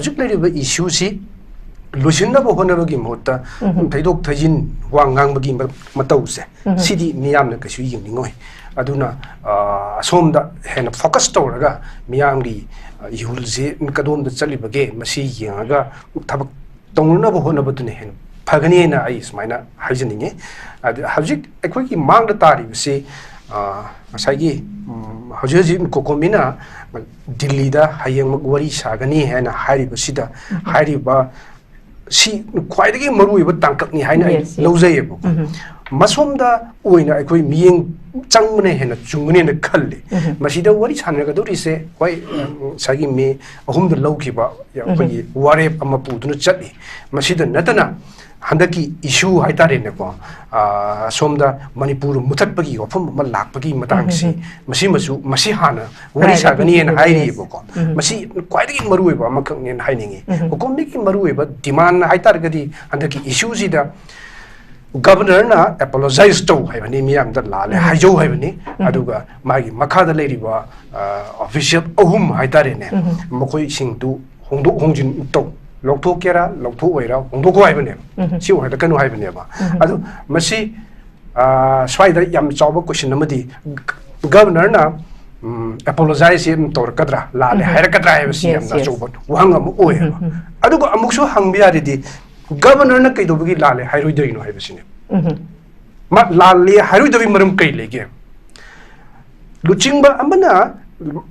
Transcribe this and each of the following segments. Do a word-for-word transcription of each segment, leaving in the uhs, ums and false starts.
ꯍꯧꯖꯤꯛ ꯂꯩꯔꯤꯕ ꯏꯁꯨꯁꯤ ꯂꯣꯏꯁꯤꯟꯅꯕ ꯍꯣꯠꯅꯕꯒꯤ ꯃꯍꯨꯠꯇ ꯊꯩꯗꯣꯛ ꯊꯩꯖꯤꯟ, ꯋꯥ ꯉꯥꯡꯕꯒꯤ ꯃ- ꯃꯇꯧꯁꯦ, ꯁꯤꯗꯤ ꯃꯤꯌꯥꯝꯅ ꯀꯩꯁꯨ ꯌꯦꯡꯅꯤꯡꯉꯣꯏ꯫ ꯑꯗꯨꯅ, ꯑ, ꯑꯁꯣꯝꯗ ꯍꯦꯟꯅ ꯐꯣꯀꯁ ꯇꯧꯔꯒ ꯃꯤꯌꯥꯝꯒꯤ, ꯑ, ꯏꯍꯨꯜꯁꯦ ꯀꯗꯣꯝꯗ ꯆꯠꯂꯤꯕꯒꯦ, ꯃꯁꯤ ꯌꯦꯡꯉꯒ ꯊꯕꯛ ꯇꯧꯅꯅꯕ ꯍꯣꯠꯅꯕꯗꯨꯅ ꯍꯦꯟꯅ ꯐꯒꯅꯤꯅ ꯑꯩ ꯁꯨꯃꯥꯏꯅ ꯍꯥꯏꯖꯅꯤꯡꯉꯤ꯫ ꯑꯗ ꯍꯧꯖꯤꯛ ꯑꯩꯈꯣꯏꯒꯤ ꯃꯥꯡꯗ ꯇꯥꯔꯤꯕꯁꯤ, ꯑ, ꯉꯁꯥꯏꯒꯤ, ꯎꯝ, ꯍꯧꯖꯤꯛ ꯍꯧꯖꯤꯛ ꯀꯣꯀꯣꯃꯤꯅ ꯗꯤꯜꯂꯤꯗ ꯍꯌꯦꯡꯃꯛ ꯋꯥꯔꯤ ꯁꯥꯒꯅꯤ ꯍꯥꯏꯅ ꯍꯥꯏꯔꯤꯕꯁꯤꯗ, ꯍꯥꯏꯔꯤꯕ ꯁꯤ ꯈ꯭ꯋꯥꯏꯗꯒꯤ ꯃꯔꯨꯑꯣꯏꯕ ꯇꯥꯡꯀꯛꯅꯤ ꯍꯥꯏꯅ ꯑꯩ Yes, yes. ꯂꯧꯖꯩꯌꯦꯕꯀꯣ꯫ ꯃꯁꯣꯝꯗ ꯑꯣꯏꯅ ꯑꯩꯈꯣꯏ ꯃꯤꯠꯌꯦꯡ ꯆꯪꯕꯅ ꯍꯦꯟꯅ ꯆꯨꯝꯒꯅꯦꯅ ꯈꯜꯂꯤ꯫ ꯃꯁꯤꯗ ꯋꯥꯔꯤ ꯁꯥꯟꯅꯒꯗꯧꯔꯤꯁꯦ, ꯍꯣꯏ, ꯉꯁꯥꯏꯒꯤ ꯃꯦ ꯑꯍꯨꯝꯗ ꯂꯧꯈꯤꯕ ꯑꯩꯈꯣꯏꯒꯤ ꯋꯥꯔꯦꯞ ꯑꯃ ꯄꯨꯗꯨꯅ ꯆꯠꯂꯤ꯫ ꯃꯁꯤꯗ ꯅꯠꯇꯅ ꯍꯟꯗꯛꯀꯤ ꯏꯁꯨ ꯍꯥꯏꯇꯥꯔꯦꯅꯦꯀꯣ, ꯑ, ꯁꯣꯝꯗ ꯃꯅꯤꯄꯨꯔ ꯃꯨꯊꯠꯄꯒꯤ ꯋꯥꯐꯝ ꯑꯃ ꯂꯥꯛꯄꯒꯤ ꯃꯇꯥꯡꯁꯤ, ꯃꯁꯤꯃꯁꯨ, ꯃꯁꯤ ꯍꯥꯟꯅ ꯋꯥꯔꯤ Priority ꯁꯥꯒꯅꯤꯅ ꯄꯤꯕꯤꯕ, yes. ꯍꯥꯏꯔꯤꯑꯕꯀꯣ꯫ ꯃꯁꯤ ꯈ꯭ꯋꯥꯏꯗꯒꯤ ꯃꯔꯨꯑꯣꯏꯕ ꯑꯃꯈꯛꯅꯦꯅ ꯍꯥꯏꯅꯤꯡꯉꯤ꯫ ꯀꯣꯀꯣꯃꯤꯒꯤ ꯃꯔꯨꯑꯣꯏꯕ ꯗꯤꯃꯥꯟ ꯍꯥꯏꯇꯥꯔꯒꯗꯤ ꯍꯟꯗꯛꯀꯤ ꯏꯁꯨꯁꯤꯗ ꯒꯕꯔꯅꯔꯅ ꯑꯦꯄꯣꯂꯣꯖꯥꯏꯁ ꯇꯧ ꯍꯥꯏꯕꯅꯤ, ꯃꯤꯌꯥꯝꯗ ꯂꯥꯜꯂꯦ ꯍꯥꯏꯖꯧ ꯍꯥꯏꯕꯅꯤ꯫ ꯑꯗꯨꯒ ꯃꯥꯒꯤ ꯃꯈꯥꯗ ꯂꯩꯔꯤꯕ, ꯑ, ꯑꯣꯐꯤꯁꯤꯌꯦꯜ ꯑꯍꯨꯝ ꯍꯥꯏꯇꯥꯔꯦꯅꯦ, ꯃꯈꯣꯏꯁꯤꯡꯗꯨ ꯍꯣꯡꯗꯣꯛ ꯍꯣꯡꯖꯤꯟ ꯇꯧ, ꯂꯧꯊꯣꯛꯀꯦꯔꯥ ꯂꯧꯊꯣꯛꯑꯣꯏꯔꯥ ꯍꯣꯡꯗꯣꯛꯈꯣ ꯍꯥꯏꯕꯅꯦꯕ꯫ ꯁꯤ ꯑꯣꯏꯍꯜꯂꯛꯀꯅꯨ ꯍꯥꯏꯕꯅꯦꯕ꯫ ꯑꯗꯨ ꯃꯁꯤ, ꯑ, ꯁ꯭ꯋꯥꯏꯗ ꯌꯥꯝ ꯆꯥꯎꯕ ꯀꯣꯏꯁꯟ ꯑꯃꯗꯤ, ꯒꯕꯔꯅꯔꯅ, ꯎꯝ, ꯑꯦꯄꯣꯂꯣꯖꯥꯏꯁꯁꯤ ꯑꯗꯨꯝ ꯇꯧꯔꯛꯀꯗ꯭ꯔꯥ, ꯂꯥꯜꯂꯦ ꯍꯥꯏꯔꯛꯀꯗ꯭ꯔꯥ ꯍꯥꯏꯕꯁꯤ Yes, ꯌꯥꯝꯅ yes. ꯑꯆꯧꯕ ꯋꯥꯍꯪ ꯑꯃ ꯑꯣꯏꯌꯦꯕ꯫ ꯑꯗꯨꯒ ꯑꯃꯨꯛꯁꯨ ꯍꯪꯕ ꯌꯥꯔꯤꯗꯤ, ꯒꯕꯔꯅꯔꯅ ꯀꯩꯗꯧꯕꯒꯤ ꯂꯥꯜꯂꯦ ꯍꯥꯏꯔꯣꯏꯗꯣꯏꯅꯣ ꯍꯥꯏꯕꯁꯤꯅꯦ꯫ ꯃꯥ ꯂꯥꯜꯂꯦ ꯍꯥꯏꯔꯣꯏꯗꯕꯒꯤ ꯃꯔꯝ ꯀꯩ ꯂꯩꯒꯦ? ꯂꯨꯆꯤꯡꯕ ꯑꯃꯅ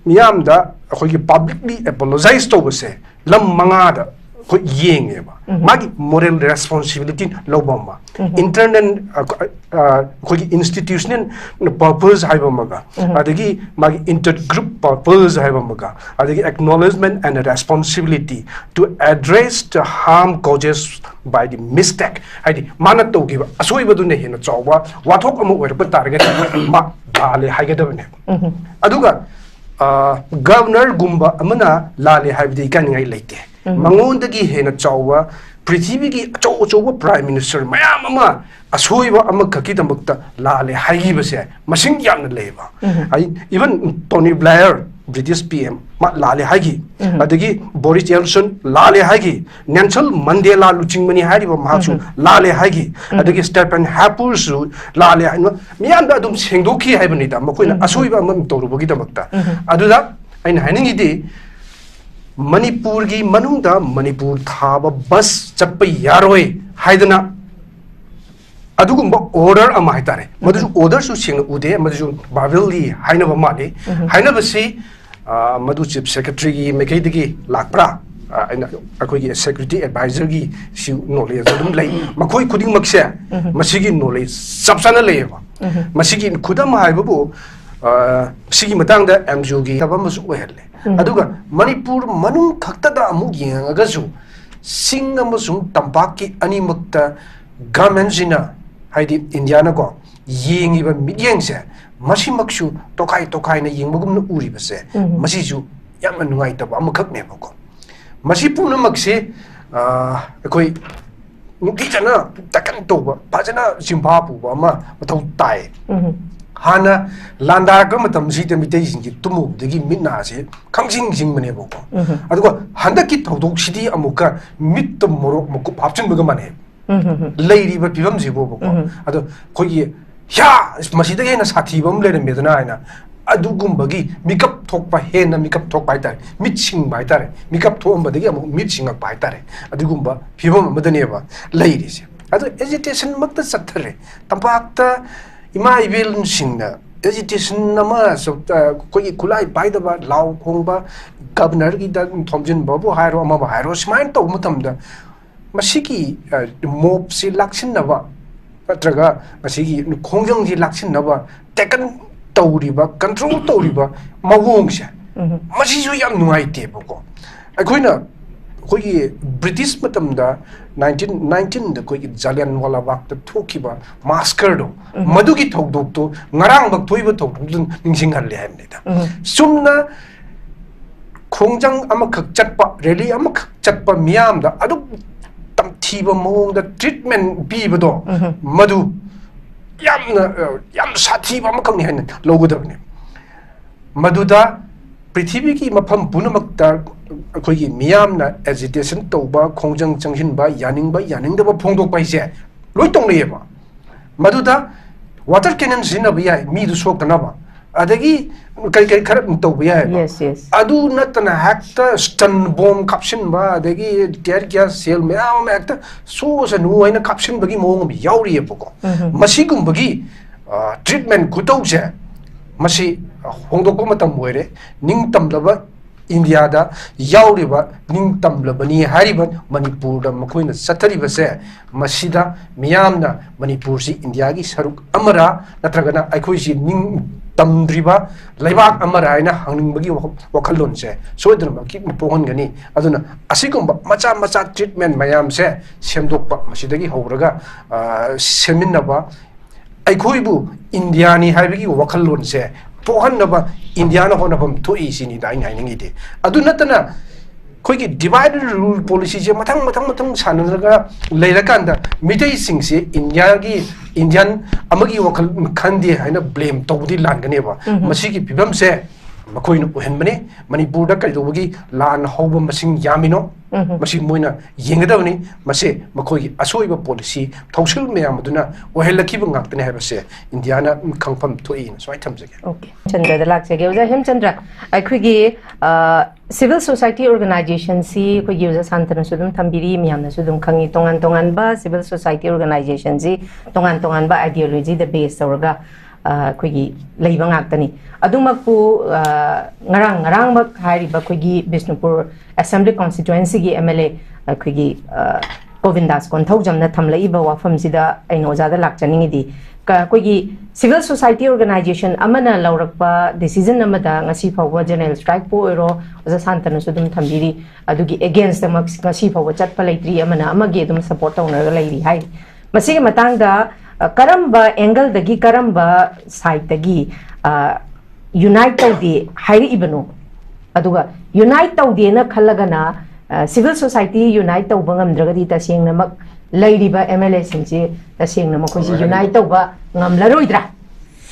ꯃꯤꯌꯥꯝꯗ ꯑꯩꯈꯣꯏꯒꯤ ꯄꯕ꯭ꯂꯤꯛꯂꯤ ꯑꯦꯄꯣꯂꯣꯖꯥꯏꯁ ꯇꯧꯕꯁꯦ ꯂꯝ ꯃꯉꯥꯗ ꯑꯩꯈꯣꯏ ꯌꯦꯡꯉꯦꯕ꯫ ꯃꯥꯒꯤ ꯃꯣꯔꯦꯜ ꯔꯦꯁꯄꯣꯟꯁꯤꯕꯤꯂꯤꯇꯤ ꯂꯧꯕ ꯑꯃ, ꯏꯟꯇꯔꯅꯦꯜ, ꯑ, ꯑ, ꯑꯩꯈꯣꯏꯒꯤ ꯏꯟꯁꯇꯤꯇ꯭ꯌꯨꯁꯅꯦꯜ ꯄꯔꯄꯁ ꯍꯥꯏꯕ ꯑꯃꯒ, ꯑꯗꯒꯤ ꯃꯥꯒꯤ ꯏꯟꯇꯔ ꯒ꯭ꯔꯨꯞ ꯄꯔꯄꯁ ꯍꯥꯏꯕ ꯑꯃꯒ, ꯑꯗꯒꯤ acknowledgement and responsibility to address the harm causes by the mistake, ꯍꯥꯏꯗꯤ ꯃꯥꯅ ꯇꯧꯈꯤꯕ ꯑꯁꯣꯏꯕꯗꯨꯅ ꯍꯦꯟꯅ ꯆꯥꯎꯕ ꯋꯥꯊꯣꯛ ꯑꯃ ꯑꯣꯏꯔꯛꯄ ꯇꯥꯔꯒꯗꯤ ꯃꯥ ꯂꯥꯜꯂꯦ ꯍꯥꯏꯒꯗꯕꯅꯦꯕ꯫ ꯑꯗꯨꯒ, ꯑ, ꯒꯕꯔꯅꯔꯒꯨꯝꯕ ꯑꯃꯅ ꯂꯥꯜꯂꯦ ꯍꯥꯏꯕꯗꯤ ꯏꯀꯥꯏꯅꯤꯡꯉꯥꯏ ꯂꯩꯇꯦ꯫ ꯃꯉꯣꯟꯗꯒꯤ ꯍꯦꯟꯅ ꯆꯥꯎꯕ ꯄ꯭ꯔꯤꯊꯤꯕꯤꯒꯤ ꯑꯆꯧ ꯑꯆꯧꯕ ꯄ꯭ꯔꯥꯏꯝ ꯃꯤꯅꯤꯁꯇꯔ ꯃꯌꯥꯝ ꯑꯃ ꯑꯁꯣꯏꯕ ꯑꯃꯈꯛꯀꯤꯗꯃꯛꯇ ꯂꯥꯜꯂꯦ ꯍꯥꯏꯈꯤꯕꯁꯦ ꯃꯁꯤꯡ ꯌꯥꯝꯅ ꯂꯩꯌꯦꯕ꯫ ꯑꯩ, even ꯇꯣꯅꯤ Blair, British P M ꯃꯥ ꯂꯥꯜꯂꯦ ꯍꯥꯏꯈꯤ꯫ ꯑꯗꯒꯤ ꯕꯣꯔꯤꯁ ꯖꯣꯟꯁꯟ ꯂꯥꯜꯂꯦ ꯍꯥꯏꯈꯤ꯫ ꯅꯦꯜꯁꯟ ꯃꯟꯗꯦꯂꯥ ꯂꯨꯆꯤꯡꯕꯅꯤ ꯍꯥꯏꯔꯤꯕ ꯃꯍꯥꯛꯁꯨ ꯂꯥꯜꯂꯦ ꯍꯥꯏꯈꯤ꯫ ꯑꯗꯒꯤ ꯁ꯭ꯇꯦꯐꯦꯟ ꯍꯥꯄꯨꯔꯁꯨ ꯂꯥꯜꯂꯦ ꯍꯥꯏꯅ ꯃꯤꯌꯥꯝꯗ ꯑꯗꯨꯝ ꯁꯦꯡꯗꯣꯛꯈꯤ ꯍꯥꯏꯕꯅꯤꯗ, ꯃꯈꯣꯏꯅ ꯑꯁꯣꯏꯕ ꯑꯃ ꯇꯧꯔꯨꯕꯒꯤꯗꯃꯛꯇ꯫ ꯑꯗꯨꯗ ꯑꯩꯅ ꯍꯥꯏꯅꯤꯡꯉꯤꯗꯤ, ꯃꯅꯤꯄꯨꯔꯒꯤ ꯃꯅꯨꯡꯗ ꯃꯅꯤꯄꯨꯔ ꯊꯥꯕ ꯕꯁ ꯆꯠꯄ ꯌꯥꯔꯣꯏ ꯍꯥꯏꯗꯅ ꯑꯗꯨꯒꯨꯝꯕ ꯑꯣꯔꯗꯔ ꯑꯃ ꯍꯥꯏꯇꯥꯔꯦ, ꯃꯗꯨꯁꯨ ꯑꯣꯔꯗꯔꯁꯨ ꯁꯦꯡꯅ ꯎꯗꯦ, ꯃꯗꯨꯁꯨ ꯕꯥꯕꯦꯜꯒꯤ ꯍꯥꯏꯅꯕ ꯃꯥꯜꯂꯤ꯫ ꯍꯥꯏꯅꯕꯁꯤ, ꯑ, ꯃꯗꯨ ꯆꯤꯐ ꯁꯦꯀ꯭ꯔꯦꯇꯔꯤꯒꯤ ꯃꯥꯏꯀꯩꯗꯒꯤ ꯂꯥꯛꯄ꯭ꯔꯥ? ꯑ, ꯑꯩꯅ, ꯑꯩꯈꯣꯏꯒꯤ ꯁꯦꯀ꯭ꯌꯨꯔꯤꯇꯤ ꯑꯦꯗꯚꯥꯏꯖꯔꯒꯤ ꯁꯤ ꯅꯣꯂꯦꯖ ꯑꯗꯨꯝ ꯂꯩ꯫ ꯃꯈꯣꯏ ꯈꯨꯗꯤꯡꯃꯛꯁꯦ ꯃꯁꯤꯒꯤ ꯅꯣꯂꯦꯖ ꯆꯞ ꯆꯥꯅ ꯂꯩꯌꯦꯕ꯫ ꯃꯁꯤꯒꯤ ꯈꯨꯗꯝ ꯍꯥꯏꯕꯕꯨ, ꯑ, ꯁꯤꯒꯤ ꯃꯇꯥꯡꯗ ꯑꯦꯝ ꯖꯤ ꯑꯣꯒꯤ ꯊꯕꯛ ꯑꯃꯁꯨ ꯑꯣꯏꯍꯜꯂꯦ꯫ ꯑꯗꯨꯒ ꯃꯅꯤꯄꯨꯔ ꯃꯅꯨꯡ ꯈꯛꯇꯗ ꯑꯃꯨꯛ ꯌꯦꯡꯉꯒꯁꯨ ꯆꯤꯡ ꯑꯃꯁꯨꯡ ꯇꯝꯄꯥꯛꯀꯤ ꯑꯅꯤꯃꯛꯇ ꯒꯚꯔꯟꯃꯦꯟꯁꯤꯅ, ꯍꯥꯏꯗꯤ ꯏꯟꯗꯤꯌꯥꯅꯀꯣ, ꯌꯦꯡꯉꯤꯕ ꯃꯤꯠꯌꯦꯡꯁꯦ ꯃꯁꯤꯃꯛꯁꯨ ꯇꯣꯈꯥꯏ ꯇꯣꯈꯥꯏꯅ ꯌꯦꯡꯕꯒꯨꯝꯅ ꯎꯔꯤꯕꯁꯦ, ꯃꯁꯤꯁꯨ ꯌꯥꯝꯅ ꯅꯨꯡꯉꯥꯏꯇꯕ ꯑꯃꯈꯛꯅꯦꯕꯀꯣ꯫ ꯃꯁꯤ ꯄꯨꯝꯅꯃꯛꯁꯦ, ꯑ, ꯑꯩꯈꯣꯏ ꯅꯤꯡꯊꯤꯖꯅ ꯇꯥꯀꯟ ꯇꯧꯕ, ꯐꯖꯅ ꯆꯤꯟꯐꯥ ꯄꯨꯕ ꯑꯃ ꯃꯊꯧ ꯇꯥꯏ꯫ ꯍꯥꯟꯅ ꯂꯥꯟꯗꯥꯔꯛꯄ ꯃꯇꯝꯁꯤꯗ ꯃꯤꯇꯩꯁꯤꯡꯁꯤ ꯇꯨꯝꯃꯨꯕꯗꯒꯤ ꯃꯤꯠ ꯅꯥꯁꯦ ꯈꯪꯁꯤꯡ ꯁꯤꯡꯕꯅꯦꯕꯀꯣ꯫ ꯑꯗꯨꯒ ꯍꯟꯗꯛꯀꯤ ꯊꯧꯗꯣꯛꯁꯤꯗꯤ ꯑꯃꯨꯛꯀ ꯃꯤꯠꯇ ꯃꯣꯔꯣꯛ ꯃꯀꯨꯞ ꯍꯥꯞꯆꯤꯟꯕꯒ ꯃꯥꯟꯅꯩ꯫ ꯂꯩꯔꯤꯕ ꯐꯤꯕꯝꯁꯤꯕꯨꯕꯀꯣ꯫ ꯑꯗꯣ ꯑꯩꯈꯣꯏꯒꯤ, ꯍ꯭ꯌꯥ, ꯃꯁꯤꯗꯒꯤ ꯍꯦꯟꯅ ꯁꯥꯊꯤꯕ ꯑꯃ ꯂꯩꯔꯝꯃꯦꯗꯅ ꯍꯥꯏꯅ ꯑꯗꯨꯒꯨꯝꯕꯒꯤ ꯃꯤꯀꯞ ꯊꯣꯛꯄ, ꯍꯦꯟꯅ ꯃꯤꯀꯞ ꯊꯣꯛꯄ ꯍꯥꯏꯇꯥꯔꯦ, ꯃꯤꯠ ꯁꯤꯡꯕ ꯍꯥꯏꯇꯥꯔꯦ, ꯃꯤꯀꯞ ꯊꯣꯛꯑꯝꯕꯗꯒꯤ ꯑꯃꯨꯛ ꯃꯤꯠ ꯁꯤꯡꯉꯛꯄ ꯍꯥꯏꯇꯥꯔꯦ, ꯑꯗꯨꯒꯨꯝꯕ ꯐꯤꯕꯝ ꯑꯃꯗꯅꯦꯕ ꯂꯩꯔꯤꯁꯦ꯫ ꯑꯗꯣ ꯑꯦꯖꯤꯇꯦꯁꯟꯃꯛꯇ ꯆꯠꯊꯔꯦ꯫ ꯇꯝꯄꯥꯛꯇ ꯏꯃꯥ ꯏꯕꯦꯜꯁꯤꯡꯅ ꯑꯦꯖꯤꯇꯦꯁꯟ ꯑꯃ ꯆ-, ꯑ, ꯑꯩꯈꯣꯏꯒꯤ ꯈꯨꯠꯂꯥꯏ ꯄꯥꯏꯗꯕ, ꯂꯥꯎ ꯈꯣꯡꯕ, ꯒꯕꯅꯔꯒꯤꯗ ꯊꯣꯝꯖꯤꯟꯕꯕꯨ ꯍꯥꯏꯔꯣ, ꯑꯃꯕꯨ ꯍꯥꯏꯔꯣ, ꯁꯨꯃꯥꯏꯅ ꯇꯧꯕ ꯃꯇꯝꯗ ꯃꯁꯤꯒꯤ, ꯑ, ꯃꯣꯞꯁꯤ ꯂꯥꯛꯁꯤꯟꯅꯕ ꯅꯠꯇ꯭ꯔꯒ ꯃꯁꯤꯒꯤ ꯈꯣꯡꯖꯪꯁꯤ ꯂꯥꯛꯁꯤꯟꯅꯕ ꯇꯦꯀꯟ ꯇꯧꯔꯤꯕ, ꯀꯟꯇ꯭ꯔꯣꯜ ꯇꯧꯔꯤꯕ ꯃꯑꯣꯡꯁꯦ, ꯃꯁꯤꯁꯨ ꯌꯥꯝ ꯅꯨꯡꯉꯥꯏꯇꯦꯕꯀꯣ꯫ ꯑꯩꯈꯣꯏꯅ, ꯑꯩꯈꯣꯏꯒꯤ ꯕ꯭ꯔꯤꯇꯤꯁ ꯃꯇꯝꯗ ꯅꯥꯏꯟꯇꯤꯟ ꯅꯥꯏꯟꯇꯤꯟꯗ ꯑꯩꯈꯣꯏꯒꯤ ꯖꯥꯂꯤꯌꯥꯟꯋꯥꯂꯥ ꯕꯥꯒꯇ ꯊꯣꯛꯈꯤꯕ ꯃꯥꯁꯀꯔꯗꯣ, ꯃꯗꯨꯒꯤ ꯊꯧꯗꯣꯛꯇꯣ ꯉꯔꯥꯡꯃꯛ ꯊꯣꯛꯏꯕ ꯊꯧꯗꯣꯛꯇꯨ ꯅꯤꯡꯁꯤꯡꯍꯜꯂꯦ ꯍꯥꯏꯕꯅꯤꯗ꯫ ꯆꯨꯝꯅ ꯈꯣꯡꯖꯪ ꯑꯃꯈꯛ ꯆꯠꯄ, ꯔꯦꯂꯤ ꯑꯃꯈꯛ ꯆꯠꯄ ꯃꯤꯌꯥꯝꯗ ꯑꯗꯨꯛ ꯇꯝꯊꯤꯕ ꯃꯑꯣꯡꯗ ꯇ꯭ꯔꯤꯠꯃꯦꯟ ꯄꯤꯕꯗꯣ, ꯃꯗꯨ ꯌꯥꯝꯅ, ꯑ, ꯌꯥꯝ ꯁꯥꯊꯤꯕ ꯑꯃꯈꯛꯅꯤ ꯍꯥꯏꯅ ꯂꯧꯒꯗꯕꯅꯤ꯫ ꯃꯗꯨꯗ ꯄ꯭ꯔꯤꯊꯤꯕꯤꯒꯤ ꯃꯐꯝ ꯄꯨꯝꯅꯃꯛꯇ ꯑꯩꯈꯣꯏꯒꯤ ꯃꯤꯌꯥꯝꯅ ꯑꯦꯖꯤꯇꯦꯁꯟ ꯇꯧꯕ, ꯈꯣꯡꯖꯪ ꯆꯪꯁꯤꯟꯕ, ꯌꯥꯅꯤꯡꯕ ꯌꯥꯅꯤꯡꯗꯕ ꯐꯣꯡꯗꯣꯛꯄ ꯍꯥꯏꯁꯦ ꯂꯣꯏ ꯇꯧꯅꯩꯌꯦꯕ꯫ ꯃꯗꯨꯗ ꯋꯥꯇꯔ ꯀꯦꯅꯟ ꯁꯤꯖꯤꯟꯅꯕ ꯌꯥꯏ, ꯃꯤꯗꯨ ꯁꯣꯛꯇꯅꯕ, ꯑꯗꯒꯤ ꯀꯩ ꯀꯩ ꯈꯔ ꯑꯗꯨꯝ ꯇꯧꯕ ꯌꯥꯏꯑꯕ꯫ Yes, yes. ꯑꯗꯨ ꯅꯠꯇꯅ ꯍꯦꯛꯇ ꯁ꯭ꯇꯟ ꯕꯣꯝ ꯀꯥꯞꯁꯤꯟꯕ, ꯑꯗꯒꯤ ꯇꯤꯌꯔ ꯒ꯭ꯌꯥꯁ ꯁꯦꯜ ꯃꯌꯥꯝ ꯑꯃ ꯍꯦꯛꯇ ꯁꯣꯁꯅꯨ ꯍꯥꯏꯅ ꯀꯥꯞꯁꯤꯟꯕꯒꯤ ꯃꯑꯣꯡ ꯑꯃ ꯌꯥꯎꯔꯤꯑꯕꯀꯣ꯫ ꯃꯁꯤꯒꯨꯝꯕꯒꯤ ꯇ꯭ꯔꯤꯠꯃꯦꯟ ꯈꯨꯇꯧꯁꯦ, ꯃꯁꯤ ꯍꯣꯡꯗꯣꯛꯄ ꯃꯇꯝ ꯑꯣꯏꯔꯦ꯫ ꯅꯤꯡꯇꯝꯂꯕ ꯏꯟꯗꯤꯌꯥꯗ ꯌꯥꯎꯔꯤꯕ ꯅꯤꯡꯇꯝꯂꯕꯅꯤ ꯍꯥꯏꯔꯤꯕ ꯃꯅꯤꯄꯨꯔꯗ ꯃꯈꯣꯏꯅ ꯆꯠꯊꯔꯤꯕꯁꯦ, ꯃꯁꯤꯗ ꯃꯤꯌꯥꯝꯅ ꯃꯅꯤꯄꯨꯔꯁꯤ ꯏꯟꯗꯤꯌꯥꯒꯤ ꯁꯔꯨꯛ ꯑꯃꯔꯥ ꯅꯠꯇ꯭ꯔꯒꯅ ꯑꯩꯈꯣꯏꯁꯤ ꯅꯤꯡꯇꯝꯗ꯭ꯔꯤꯕ ꯂꯩꯕꯥꯛ ꯑꯃꯔꯥ ꯍꯥꯏꯅ ꯍꯪꯅꯤꯡꯕꯒꯤ ꯋꯥꯈꯜ-, ꯋꯥꯈꯜꯂꯣꯟꯁꯦ ꯁꯣꯏꯗꯅꯃꯛꯀꯤ ꯄꯣꯛꯍꯟꯒꯅꯤ꯫ ꯑꯗꯨꯅ ꯑꯁꯤꯒꯨꯝꯕ ꯃꯆꯥ ꯃꯆꯥ ꯇ꯭ꯔꯤꯠꯃꯦꯟ ꯃꯌꯥꯝꯁꯦ ꯁꯦꯝꯗꯣꯛꯄ, ꯃꯁꯤꯗꯒꯤ ꯍꯧꯔꯒ, ꯑ, ꯁꯦꯝꯃꯤꯟꯅꯕ, ꯑꯩꯈꯣꯏꯕꯨ ꯏꯟꯗꯤꯌꯥꯅꯤ ꯍꯥꯏꯕꯒꯤ ꯋꯥꯈꯜꯂꯣꯟꯁꯦ ꯄꯣꯛꯍꯟꯅꯕ ꯏꯟꯗꯤꯌꯥꯅ ꯍꯣꯠꯅꯐꯝ ꯊꯣꯛꯏ ꯁꯤꯅꯤꯗ ꯑꯩꯅ ꯍꯥꯏꯅꯤꯡꯉꯤꯗꯤ꯫ ꯑꯗꯨ ꯅꯠꯇꯅ ꯑꯩꯈꯣꯏꯒꯤ divide and rule policyꯁꯦ ꯃꯊꯪ ꯃꯊꯪ ꯃꯊꯪ ꯁꯥꯟꯅꯔꯒ ꯂꯩꯔꯀꯥꯟꯗ ꯃꯤꯇꯩꯁꯤꯡꯁꯦ ꯏꯟꯗꯤꯌꯥꯒꯤ, ꯏꯟꯗꯤꯌꯥꯟ ꯑꯃꯒꯤ ꯋꯥꯈꯜ ꯈꯟꯗꯦ ꯍꯥꯏꯅ ꯕ꯭ꯂꯦꯝ ꯇꯧꯕꯗꯤ ꯂꯥꯟꯒꯅꯦꯕ꯫ ꯃꯁꯤꯒꯤ ꯐꯤꯕꯝꯁꯦ ꯃꯈꯣꯏꯅ ꯑꯣꯏꯍꯟꯕꯅꯤ꯫ ꯃꯅꯤꯄꯨꯔꯗ ꯀꯩꯗꯧꯕꯒꯤ ꯂꯥꯟ ꯍꯧꯕ ꯃꯁꯤꯡ ꯌꯥꯝꯃꯤꯅꯣ? ꯃꯁꯤ ꯃꯣꯏꯅ ꯌꯦꯡꯒꯗꯕꯅꯤ꯫ ꯃꯁꯤ ꯃꯈꯣꯏꯒꯤ ꯑꯁꯣꯏꯕ ꯄꯣꯂꯤꯁꯤ ꯊꯧꯁꯤꯜ ꯃꯌꯥꯝ ꯑꯗꯨꯅ ꯑꯣꯏꯍꯜꯂꯛꯈꯤꯕ ꯉꯥꯛꯇꯅꯤ ꯍꯥꯏꯕꯁꯦ ꯏꯟꯗꯤꯌꯥꯅ ꯈꯪꯐꯝ ꯊꯣꯛꯏꯅ ꯁꯨꯃꯥꯏꯅ ꯊꯝꯖꯒꯦ꯫ ꯑꯣꯀꯦ, ꯍꯦꯝꯆꯟꯗ꯭ꯔꯗ ꯂꯥꯛꯆꯒꯦ꯫ ꯑꯣꯖꯥ ꯍꯦꯝꯆꯟꯗ꯭ꯔ, ꯑꯩꯈꯣꯏꯒꯤ, ꯑ, civil society organizationꯁꯤ ꯑꯩꯈꯣꯏꯒꯤ ꯑꯣꯖꯥ ꯁꯥꯟꯇꯅꯁꯨ ꯑꯗꯨꯝ ꯊꯝꯕꯤꯔꯤ, ꯃꯌꯥꯝꯅꯁꯨ ꯑꯗꯨꯝ ꯈꯪꯉꯤ, ꯇꯣꯉꯥꯟ ꯇꯣꯉꯥꯟꯕ civil society organizationꯁꯤ ꯇꯣꯉꯥꯟ ꯇꯣꯉꯥꯟꯕ ideologyꯗ base ꯇꯧꯔꯒ, ꯑ, ꯑꯩꯈꯣꯏꯒꯤ ꯂꯩꯕ ꯉꯥꯛꯇꯅꯤ꯫ ꯑꯗꯨꯃꯛꯄꯨ, ꯑ, ꯉꯔꯥꯡ ꯉꯔꯥꯡꯃꯛ ꯍꯥꯏꯔꯤꯕ ꯑꯩꯈꯣꯏꯒꯤ ꯕꯤꯁꯅꯨꯄꯨꯔ assembly constituencyꯒꯤ MLA ꯑꯩꯈꯣꯏꯒꯤ, ꯑ, ꯒꯣꯕꯤꯟꯗꯥꯁ ꯀꯣꯟꯊꯧꯖꯝꯅ ꯊꯝꯂꯛꯏꯕ ꯋꯥꯐꯝꯁꯤꯗ ꯑꯩꯅ ꯑꯣꯖꯥꯗ ꯂꯥꯛꯆꯅꯤꯡꯉꯤꯗꯤ, ꯀ-, ꯑꯩꯈꯣꯏꯒꯤ civil society organization ꯑꯃꯅ ꯂꯧꯔꯛꯄ decision ꯑꯃꯗ ꯉꯁꯤ ꯐꯥꯎꯕ general strikeꯄꯨ ꯑꯣꯏꯔꯣ, ꯑꯣꯖꯥ ꯁꯥꯟꯇꯅꯁꯨ ꯑꯗꯨꯝ ꯊꯝꯕꯤꯔꯤ, ꯑꯗꯨꯒꯤ againstꯇꯃꯛ ꯉꯁꯤ ꯐꯥꯎꯕ ꯆꯠꯄ ꯂꯩꯇ꯭ꯔꯤ, ꯑꯃꯅ ꯑꯃꯒꯤ ꯑꯗꯨꯝ support ꯇꯧꯅꯔꯒ ꯂꯩꯔꯤ ꯍꯥꯏ꯫ ꯃꯁꯤꯒꯤ ꯃꯇꯥꯡꯗ, ꯑ, ꯀꯔꯝꯕ angleꯗꯒꯤ, ꯀꯔꯝꯕ sideꯇꯒꯤ, ꯑ, unite ꯇꯧꯗꯦ ꯍꯥꯏꯔꯛꯏꯕꯅꯣ? ꯑꯗꯨꯒ unite ꯇꯧꯗꯦꯅ ꯈꯜꯂꯒꯅ, ꯑ, civil society unite ꯇꯧꯕ ꯉꯝꯗ꯭ꯔꯒꯗꯤ ꯇꯁꯦꯡꯅꯃꯛ ꯂꯩꯔꯤꯕ MLAꯁꯤꯡꯁꯦ ꯇꯁꯦꯡꯅ ꯃꯈꯣꯏꯁꯤ unite ꯇꯧꯕ ꯉꯝꯂꯔꯣꯏꯗ꯭ꯔꯥ?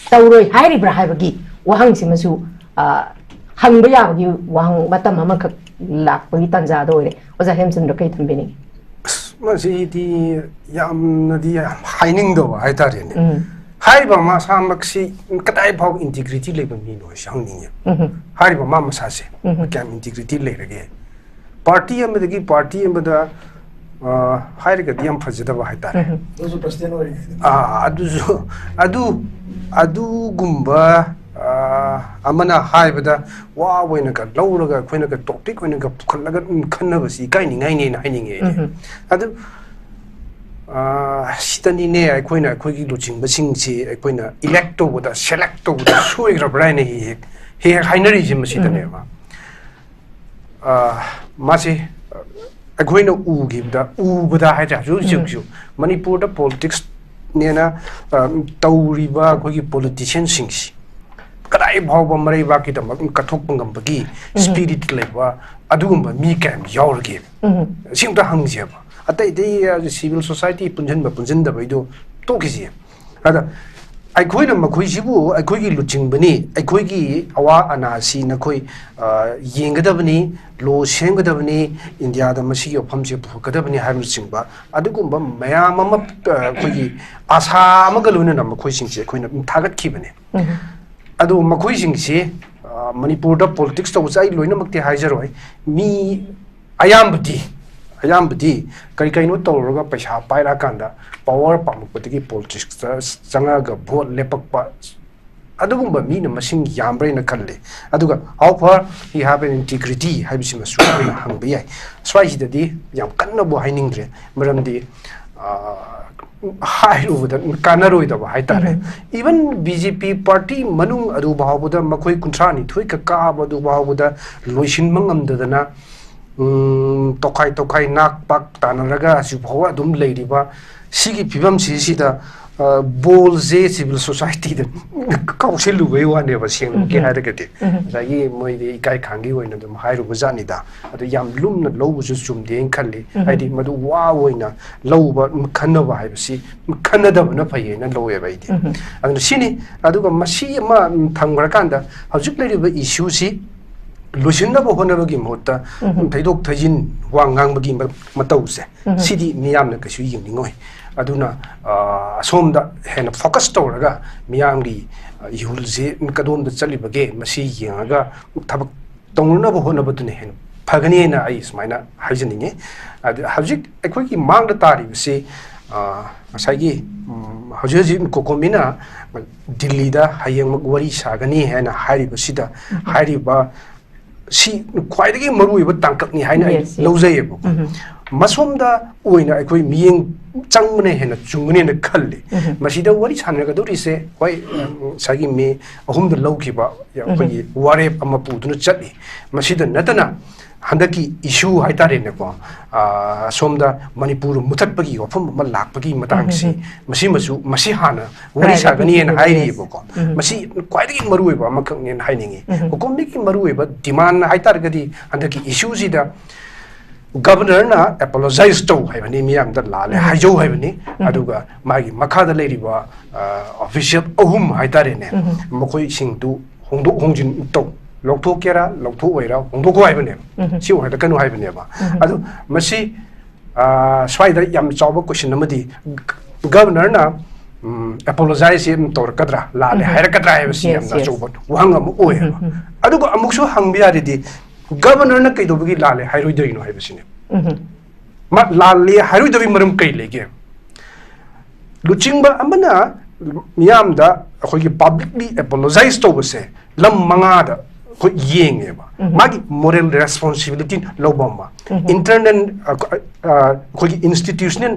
ꯇꯧꯔꯣꯏ ꯍꯥꯏꯔꯤꯕ꯭ꯔꯥ ꯍꯥꯏꯕꯒꯤ ꯋꯥꯍꯪꯁꯤꯃꯁꯨ, ꯑ, ꯍꯪꯕ ꯌꯥꯕꯒꯤ ꯋꯥꯍꯪ ꯃꯇꯝ ꯑꯃꯈꯛ ꯂꯥꯛꯄꯒꯤ ꯇꯥꯟꯖꯥꯗ ꯑꯣꯏꯔꯦ꯫ ꯑꯣꯖꯥ ꯍꯦꯝꯆꯟꯗ꯭ꯔ ꯀꯩ ꯊꯝꯕꯤꯅꯤꯡꯉꯤ? ꯑꯁ, ꯃꯁꯤꯗꯤ ꯌꯥꯝꯅꯗꯤ ꯌꯥꯝ ꯍꯥꯏꯅꯤꯡꯗꯕ ꯍꯥꯏꯇꯥꯔꯦꯅꯦ꯫ ꯎꯝ꯫ ꯍꯥꯏꯔꯤꯕ ꯃꯁꯥꯃꯛꯁꯤ ꯀꯗꯥꯏ ꯐꯥꯎ integrity ꯂꯩꯕ ꯃꯤꯅꯣ ꯍꯥꯏꯁꯤ ꯍꯪꯅꯤꯡꯉꯦ꯫ ꯎꯝ꯫ ꯍꯥꯏꯔꯤꯕ ꯃꯥ ꯃꯁꯥꯁꯦ ꯎꯝ꯫ ꯀꯌꯥꯝ integrity ꯂꯩꯔꯒꯦ? ꯄꯥꯔꯇꯤ ꯑꯃꯗꯒꯤ ꯄꯥꯔꯇꯤ ꯑꯃꯗ, ꯑ, ꯍꯥꯏꯔꯒꯗꯤ ꯌꯥꯝ ꯐꯖꯗꯕ ꯍꯥꯏꯇꯥꯔꯦ꯫ ꯎꯝ꯫ ꯑꯗꯨꯁꯨ ꯄ꯭ꯔꯁꯤꯗꯦꯟ ꯑꯣꯏꯔꯤꯉꯩꯗ꯫ ꯑꯥ, ꯑꯗꯨꯁꯨ, ꯑꯗꯨ, ꯑꯗꯨꯒꯨꯝꯕ, ꯑꯥ, ꯑꯃꯅ ꯍꯥꯏꯕꯗ ꯋꯥ ꯑꯣꯏꯅꯒ ꯂꯧꯔꯒ ꯑꯩꯈꯣꯏꯅꯒ topic ꯑꯣꯏꯅꯒ ꯄꯨꯈꯠꯂꯒ ꯑꯗꯨꯝ ꯈꯟꯅꯕꯁꯤ ꯏꯀꯥꯏꯅꯤꯡꯉꯥꯏꯅꯦꯅ ꯍꯥꯏꯅꯤꯡꯉꯦ ꯑꯩꯗꯤ꯫ ꯎꯝ꯫ ꯑꯗꯨ, ꯑꯥ, ꯁꯤꯗꯅꯤꯅꯦ ꯑꯩꯈꯣꯏꯅ ꯑꯩꯈꯣꯏꯒꯤ ꯂꯨꯆꯤꯡꯕꯁꯤꯡꯁꯤ ꯑꯩꯈꯣꯏꯅ elect ꯇꯧꯕꯗ, select ꯇꯧꯕꯗ ꯁꯣꯏꯈ꯭ꯔꯕ꯭ꯔꯥ ꯍꯥꯏꯅ ꯍꯦꯛ ꯍꯦꯛ, ꯍꯦꯛ ꯍꯦꯛ ꯍꯥꯏꯅꯔꯤꯁꯦ ꯃꯁꯤꯗꯅꯦꯕ꯫ ꯑꯥ, ꯃꯥꯁꯦ, ꯑ, ꯑꯩꯈꯣꯏꯅ ꯎꯈꯤꯕꯗ, ꯎꯕꯗ ꯍꯥꯏꯇꯥꯔꯦ, ꯍꯧꯖꯤꯛ ꯍꯧꯖꯤꯛꯁꯨ ꯃꯅꯤꯄꯨꯔꯗ politics ꯅꯦꯅ, ꯑ, ꯇꯧꯔꯤꯕ ꯑꯩꯈꯣꯏꯒꯤ politician ꯁꯤꯡꯁꯤ ꯀꯗꯥꯏ ꯐꯥꯎꯕ ꯃꯔꯩꯕꯥꯛꯀꯤꯗꯃꯛ ꯀꯠꯊꯣꯛꯄ ꯉꯝꯕꯒꯤ spirit ꯂꯩꯕ ꯑꯗꯨꯒꯨꯝꯕ ꯃꯤ ꯀꯌꯥꯝ ꯌꯥꯎꯔꯒꯦ? ꯎꯝ꯫ ꯁꯤ ꯑꯝꯇ ꯍꯪꯁꯦꯕ꯫ ꯑꯇꯩ ꯑꯇꯩ, ꯑ, civil society ꯄꯨꯟꯁꯤꯟꯕ ꯄꯨꯟꯁꯤꯟꯗꯕꯩꯗꯣ ꯇꯣꯛꯈꯤꯁꯤ꯫ ꯑꯗ ꯑꯩꯈꯣꯏꯅ ꯃꯈꯣꯏꯁꯤꯕꯨ ꯑꯩꯈꯣꯏꯒꯤ ꯂꯨꯆꯤꯡꯕꯅꯤ, ꯑꯩꯈꯣꯏꯒꯤ ꯑꯋꯥ ꯑꯅꯥꯁꯤ ꯅꯈꯣꯏ, ꯑ, ꯌꯦꯡꯒꯗꯕꯅꯤ, law ꯁꯦꯝꯒꯗꯕꯅꯤ, ꯏꯟꯗꯤꯌꯥꯗ ꯃꯁꯤꯒꯤ ꯋꯥꯐꯝꯁꯦ ꯄꯨꯊꯣꯛꯀꯗꯕꯅꯤ ꯍꯥꯏꯕꯅꯆꯤꯡꯕ ꯑꯗꯨꯒꯨꯝꯕ ꯃꯌꯥꯝ ꯑꯃ, ꯑ, ꯑꯩꯈꯣꯏꯒꯤ ꯑꯥꯁꯥ ꯑꯃꯒ ꯂꯣꯏꯅꯅ ꯃꯈꯣꯏꯁꯤꯡꯁꯦ ꯑꯩꯈꯣꯏꯅ ꯊꯥꯒꯠꯈꯤꯕꯅꯤ꯫ ꯑꯗꯨ ꯃꯈꯣꯏꯁꯤꯡꯁꯤ, ꯑ, ꯃꯅꯤꯄꯨꯔꯗ politics ꯇꯧꯕꯁꯦ ꯑꯩ ꯂꯣꯏꯅꯃꯛꯇꯤ ꯍꯥꯏꯖꯔꯣꯏ꯫ ꯃꯤ ꯑꯌꯥꯝꯕꯗꯤ, ꯑꯌꯥꯝꯕꯗꯤ ꯀꯔꯤ ꯀꯔꯤꯅꯣ ꯇꯧꯔꯒ ꯄꯩꯁꯥ ꯄꯥꯏꯔꯛꯑꯀꯥꯟꯗ power ꯄꯥꯝꯃꯛꯄꯗꯒꯤ politics ꯇ ꯆꯪꯉꯛꯑꯒ vote ꯂꯦꯞꯄꯛꯄ ꯑꯗꯨꯒꯨꯝꯕ ꯃꯤꯅ ꯃꯁꯤꯡ ꯌꯥꯝꯕ꯭ꯔꯥ ꯍꯥꯏꯅ ꯈꯜꯂꯤ꯫ ꯑꯗꯨꯒ how far he have an integrity ꯍꯥꯏꯕꯁꯤꯃꯁꯨ ꯑꯩꯈꯣꯏꯅ ꯍꯪꯕ ꯌꯥꯏ꯫ ꯁ꯭ꯋꯥꯏꯁꯤꯗꯗꯤ ꯌꯥꯝ ꯀꯟꯅꯕꯨ ꯍꯥꯏꯅꯤꯡꯗ꯭ꯔꯦ, ꯃꯔꯝꯗꯤ, ꯑ, ꯍꯥꯏꯔꯨꯕꯗ ꯀꯥꯟꯅꯔꯣꯏꯗꯕ ꯍꯥꯏꯇꯥꯔꯦ꯫ Even B J P party ꯃꯅꯨꯡ ꯑꯗꯨ ꯐꯥꯎꯕꯗ ꯃꯈꯣꯏ ꯀꯨꯟꯊ꯭ꯔꯥ ꯅꯤꯊꯣꯏ ꯈꯛ ꯀꯥꯕ ꯑꯗꯨ ꯐꯥꯎꯕꯗ ꯂꯣꯏꯁꯤꯟꯕ ꯉꯝꯗꯗꯅ, ꯎꯝ, ꯇꯣꯈꯥꯏ ꯇꯣꯈꯥꯏ ꯅꯥꯛ ꯄꯥꯛ ꯇꯥꯅꯔꯒ ꯍꯧꯖꯤꯛ ꯐꯥꯎꯕ ꯑꯗꯨꯝ ꯂꯩꯔꯤꯕ ꯁꯤꯒꯤ ꯐꯤꯕꯝꯁꯤꯁꯤꯗ, ꯑ, ball ꯁꯦ civil society ꯗ ꯀꯥꯎꯁꯤꯜꯂꯨꯕꯩ ꯋꯥꯅꯦꯕ, ꯁꯦꯡꯅꯃꯛꯀꯤ ꯍꯥꯏꯔꯒꯗꯤ꯫ ꯉꯁꯥꯏꯒꯤ ꯃꯣꯏꯗꯤ ꯏꯀꯥꯏ ꯈꯥꯡꯒꯤ ꯑꯣꯏꯅ ꯑꯗꯨꯝ ꯍꯥꯏꯔꯨꯕ ꯖꯥꯠꯅꯤꯗ꯫ ꯑꯗꯨ ꯌꯥꯝ ꯂꯨꯝꯅ ꯂꯧꯕꯁꯨ ꯆꯨꯝꯗꯦꯅ ꯈꯜꯂꯤ꯫ ꯍꯥꯏꯗꯤ ꯃꯗꯨ ꯋꯥ ꯑꯣꯏꯅ ꯂꯧꯕ, ꯈꯟꯅꯕ ꯍꯥꯏꯕꯁꯤ ꯈꯟꯅꯗꯕꯅ ꯐꯩ ꯍꯥꯏꯅ ꯂꯧꯋꯦꯕ ꯑꯩꯗꯤ꯫ ꯑꯗꯨꯅ ꯁꯤꯅꯤ꯫ ꯑꯗꯨꯒ ꯃꯁꯤ ꯑꯃ, ꯎꯝ, ꯊꯝꯈ꯭ꯔꯀꯥꯟꯗ ꯍꯧꯖꯤꯛ ꯂꯩꯔꯤꯕ issue ꯁꯤ ꯂꯣꯏꯁꯤꯟꯅꯕ ꯍꯣꯠꯅꯕꯒꯤ ꯃꯍꯨꯠꯇ ꯊꯩꯗꯣꯛ ꯊꯩꯖꯤꯟ ꯋꯥ ꯉꯥꯡꯕꯒꯤ ꯃ- ꯃꯇꯧꯁꯦ, ꯁꯤꯗꯤ ꯃꯤꯌꯥꯝꯅ ꯀꯩꯁꯨ ꯌꯦꯡꯅꯤꯡꯉꯣꯏ꯫ ꯑꯗꯨꯅ ꯑ, ꯑꯁꯣꯝꯗ ꯍꯦꯟꯅ ꯐꯣꯀꯁ ꯇꯧꯔꯒ ꯃꯤꯌꯥꯝꯒꯤ ꯑ, ꯏꯍꯨꯜꯁꯦ ꯀꯗꯣꯝꯗ ꯆꯠꯂꯤꯕꯒꯦ, ꯃꯁꯤ ꯌꯦꯡꯉꯒ ꯊꯕꯛ ꯇꯧꯅꯅꯕ ꯍꯣꯠꯅꯕꯗꯨꯅ ꯍꯦꯟꯅ ꯐꯒꯅꯤꯅ ꯑꯩ ꯁꯨꯃꯥꯏꯅ ꯍꯥꯏꯖꯅꯤꯡꯉꯤ꯫ ꯑꯗ ꯍꯧꯖꯤꯛ ꯑꯩꯈꯣꯏꯒꯤ ꯃꯥꯡꯗ ꯇꯥꯔꯤꯕꯁꯤ, ꯑ, ꯉꯁꯥꯏꯒꯤ, ꯎꯝ, ꯍꯧꯖꯤꯛ ꯍꯧꯖꯤꯛ ꯀꯣꯀꯣꯃꯤꯅ ꯗꯤꯜꯂꯤꯗ ꯍꯌꯦꯡꯃꯛ ꯋꯥꯔꯤ ꯁꯥꯒꯅꯤ ꯍꯥꯏꯅ ꯍꯥꯏꯔꯤꯕꯁꯤꯗ, ꯍꯥꯏꯔꯤꯕ ꯁꯤ ꯈ꯭ꯋꯥꯏꯗꯒꯤ ꯃꯔꯨꯑꯣꯏꯕ ꯇꯥꯡꯀꯛꯅꯤ ꯍꯥꯏꯅ ꯑꯩ Yes, yes. ꯂꯧꯖꯩꯌꯦꯕꯀꯣ꯫ ꯃꯁꯣꯝꯗ ꯑꯣꯏꯅ ꯑꯩꯈꯣꯏ ꯃꯤꯠꯌꯦꯡ ꯆꯪꯕꯅ ꯍꯦꯟꯅ ꯆꯨꯝꯒꯅꯦꯅ ꯈꯜꯂꯤ꯫ ꯃꯁꯤꯗ ꯋꯥꯔꯤ ꯁꯥꯟꯅꯒꯗꯧꯔꯤꯁꯦ, ꯍꯣꯏ, ꯉꯁꯥꯏꯒꯤ ꯃꯦ ꯑꯍꯨꯝꯗ ꯂꯧꯈꯤꯕ ꯑꯩꯈꯣꯏꯒꯤ ꯋꯥꯔꯦꯞ ꯑꯃ ꯄꯨꯗꯨꯅ ꯆꯠꯂꯤ꯫ ꯃꯁꯤꯗ ꯅꯠꯇꯅ ꯍꯟꯗꯛꯀꯤ issue ꯍꯥꯏꯇꯥꯔꯦꯅꯦꯀꯣ, ꯑ, ꯁꯣꯝꯗ ꯃꯅꯤꯄꯨꯔ ꯃꯨꯊꯠꯄꯒꯤ ꯋꯥꯐꯝ ꯑꯃ ꯂꯥꯛꯄꯒꯤ ꯃꯇꯥꯡꯁꯤ, ꯃꯁꯤꯃꯁꯨ, ꯃꯁꯤ ꯍꯥꯟꯅ ꯋꯥꯔꯤ Priority ꯁꯥꯒꯅꯤꯅ ꯄꯤꯕꯤꯔꯦ꯫ ꯍꯥꯏꯔꯤꯑꯕꯀꯣ꯫ ꯃꯁꯤ ꯈ꯭ꯋꯥꯏꯗꯒꯤ ꯃꯔꯨꯑꯣꯏꯕ ꯑꯃꯈꯛꯅꯦꯅ ꯍꯥꯏꯅꯤꯡꯉꯤ꯫ ꯀꯣꯀꯣꯃꯤꯒꯤ ꯃꯔꯨꯑꯣꯏꯕ demand ꯍꯥꯏꯇꯥꯔꯒꯗꯤ ꯍꯟꯗꯛꯀꯤ issueꯁꯤꯗ governorꯅ apologize ꯇꯧ ꯍꯥꯏꯕꯅꯤ, ꯃꯤꯌꯥꯝꯗ ꯂꯥꯜꯂꯦ ꯍꯥꯏꯖꯧ ꯍꯥꯏꯕꯅꯤ꯫ ꯑꯗꯨꯒ ꯃꯥꯒꯤ ꯃꯈꯥꯗ ꯂꯩꯔꯤꯕ, ꯑ, official ꯑꯍꯨꯝ ꯍꯥꯏꯇꯥꯔꯦꯅꯦ, ꯃꯈꯣꯏꯁꯤꯡꯗꯨ ꯍꯣꯡꯗꯣꯛ ꯍꯣꯡꯖꯤꯟ ꯇꯧ, ꯂꯧꯊꯣꯛꯀꯦꯔꯥ ꯂꯧꯊꯣꯛꯑꯣꯏꯔꯥ ꯍꯣꯡꯗꯣꯛꯈꯣ ꯍꯥꯏꯕꯅꯦꯕ, ꯁꯤ ꯑꯣꯏꯍꯜꯂꯛꯀꯅꯨ ꯍꯥꯏꯕꯅꯦꯕ꯫ ꯑꯗꯨ ꯃꯁꯤ, ꯑ, ꯁ꯭ꯋꯥꯏꯗ ꯌꯥꯝ ꯆꯥꯎꯕ question ꯑꯃꯗꯤ governorꯅ, ꯎꯝ, apologizeꯁꯤ ꯑꯗꯨꯝ ꯇꯧꯔꯛꯀꯗ꯭ꯔꯥ, ꯂꯥꯜꯂꯦ ꯍꯥꯏꯔꯛꯀꯗ꯭ꯔꯥ ꯍꯥꯏꯕꯁꯤ Yes, ꯌꯥꯝꯅ yes. ꯑꯆꯧꯕ ꯋꯥꯍꯪ ꯑꯃ ꯑꯣꯏꯌꯦꯕ꯫ ꯑꯗꯨꯒ ꯑꯃꯨꯛꯁꯨ ꯍꯪꯕ ꯌꯥꯔꯤꯗꯤ, governorꯅ ꯀꯩꯗꯧꯕꯒꯤ ꯂꯥꯜꯂꯦ ꯍꯥꯏꯔꯣꯏꯗꯣꯏꯅꯣ ꯍꯥꯏꯕꯁꯤꯅꯦ꯫ ꯃꯥ ꯂꯥꯜꯂꯦ ꯍꯥꯏꯔꯣꯏꯗꯕꯒꯤ ꯃꯔꯝ ꯀꯩ ꯂꯩꯒꯦ? ꯂꯨꯆꯤꯡꯕ ꯑꯃꯅ ꯃꯤꯌꯥꯝꯗ ꯑꯩꯈꯣꯏꯒꯤ publicly apologize ꯇꯧꯕꯁꯦ ꯂꯝ ꯃꯉꯥꯗ ꯑꯩꯈꯣꯏ ꯌꯦꯡꯉꯦꯕ꯫ ꯃꯥꯒꯤ moral responsibility ꯂꯧꯕ ꯑꯃ, internal, ꯑ, ꯑ, ꯑꯩꯈꯣꯏꯒꯤ institutional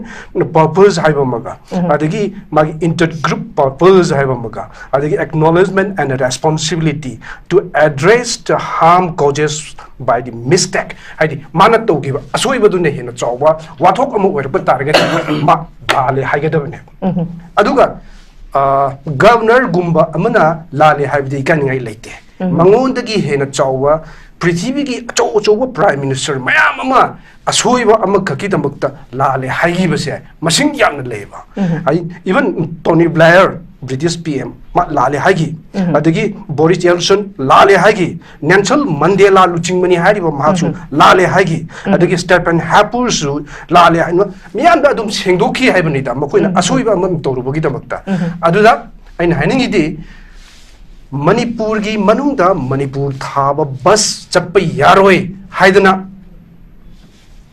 purpose ꯍꯥꯏꯕ ꯑꯃꯒ, ꯑꯗꯒꯤ ꯃꯥꯒꯤ inter group purpose ꯍꯥꯏꯕ ꯑꯃꯒ, ꯑꯗꯒꯤ acknowledgement and responsibility to address the harm causes by the mistake, ꯍꯥꯏꯗꯤ ꯃꯥꯅ ꯇꯧꯈꯤꯕ ꯑꯁꯣꯏꯕꯗꯨꯅ ꯍꯦꯟꯅ ꯆꯥꯎꯕ ꯋꯥꯊꯣꯛ ꯑꯃ ꯑꯣꯏꯔꯛꯄ ꯇꯥꯔꯒꯗꯤ ꯃꯥ ꯂꯥꯜꯂꯦ ꯍꯥꯏꯒꯗꯕꯅꯦꯕ꯫ ꯑꯗꯨꯒ, ꯑ, governorꯒꯨꯝꯕ ꯑꯃꯅ ꯂꯥꯜꯂꯦ ꯍꯥꯏꯕꯗꯤ ꯏꯀꯥꯏꯅꯤꯡꯉꯥꯏ ꯂꯩꯇꯦ꯫ ꯃꯉꯣꯟꯗꯒꯤ ꯍꯦꯟꯅ ꯆꯥꯎꯕ ꯄ꯭ꯔꯤꯊꯤꯕꯤꯒꯤ ꯑꯆꯧ ꯑꯆꯧꯕ prime minister ꯃꯌꯥꯝ ꯑꯃ ꯑꯁꯣꯏꯕ ꯑꯃꯈꯛꯀꯤꯗꯃꯛꯇ ꯂꯥꯜꯂꯦ ꯍꯥꯏꯈꯤꯕꯁꯦ ꯃꯁꯤꯡ ꯌꯥꯝꯅ ꯂꯩꯌꯦꯕ꯫ ꯍꯥꯏ, even Tony Blair British P M ꯃꯥ ꯂꯥꯜꯂꯦ ꯍꯥꯏꯈꯤ꯫ ꯑꯗꯒꯤ ꯕꯣꯔꯤꯁ ꯖꯣꯟꯁꯟ ꯂꯥꯜꯂꯦ ꯍꯥꯏꯈꯤ꯫ ꯅꯦꯜꯁꯟ ꯃꯟꯗꯦꯂꯥ ꯂꯨꯆꯤꯡꯕꯅꯤ ꯍꯥꯏꯔꯤꯕ ꯃꯍꯥꯛꯁꯨ ꯂꯥꯜꯂꯦ ꯍꯥꯏꯈꯤ꯫ ꯑꯗꯒꯤ ꯁ꯭ꯇꯦꯐꯦꯟ ꯍꯥꯄꯨꯔꯁꯨ ꯂꯥꯜꯂꯦ ꯍꯥꯏꯅ ꯃꯤꯌꯥꯝꯗ ꯑꯗꯨꯝ ꯁꯦꯡꯗꯣꯛꯈꯤ ꯍꯥꯏꯕꯅꯤꯗ, ꯃꯈꯣꯏꯅ ꯑꯁꯣꯏꯕ ꯑꯃ ꯇꯧꯔꯨꯕꯒꯤꯗꯃꯛꯇ꯫ ꯑꯗꯨꯗ ꯑꯩꯅ ꯍꯥꯏꯅꯤꯡꯉꯤꯗꯤ, ꯃꯅꯤꯄꯨꯔꯒꯤ ꯃꯅꯨꯡꯗ ꯃꯅꯤꯄꯨꯔ ꯊꯥꯕ ꯕꯁ ꯆꯠꯄ ꯌꯥꯔꯣꯏ ꯍꯥꯏꯗꯅ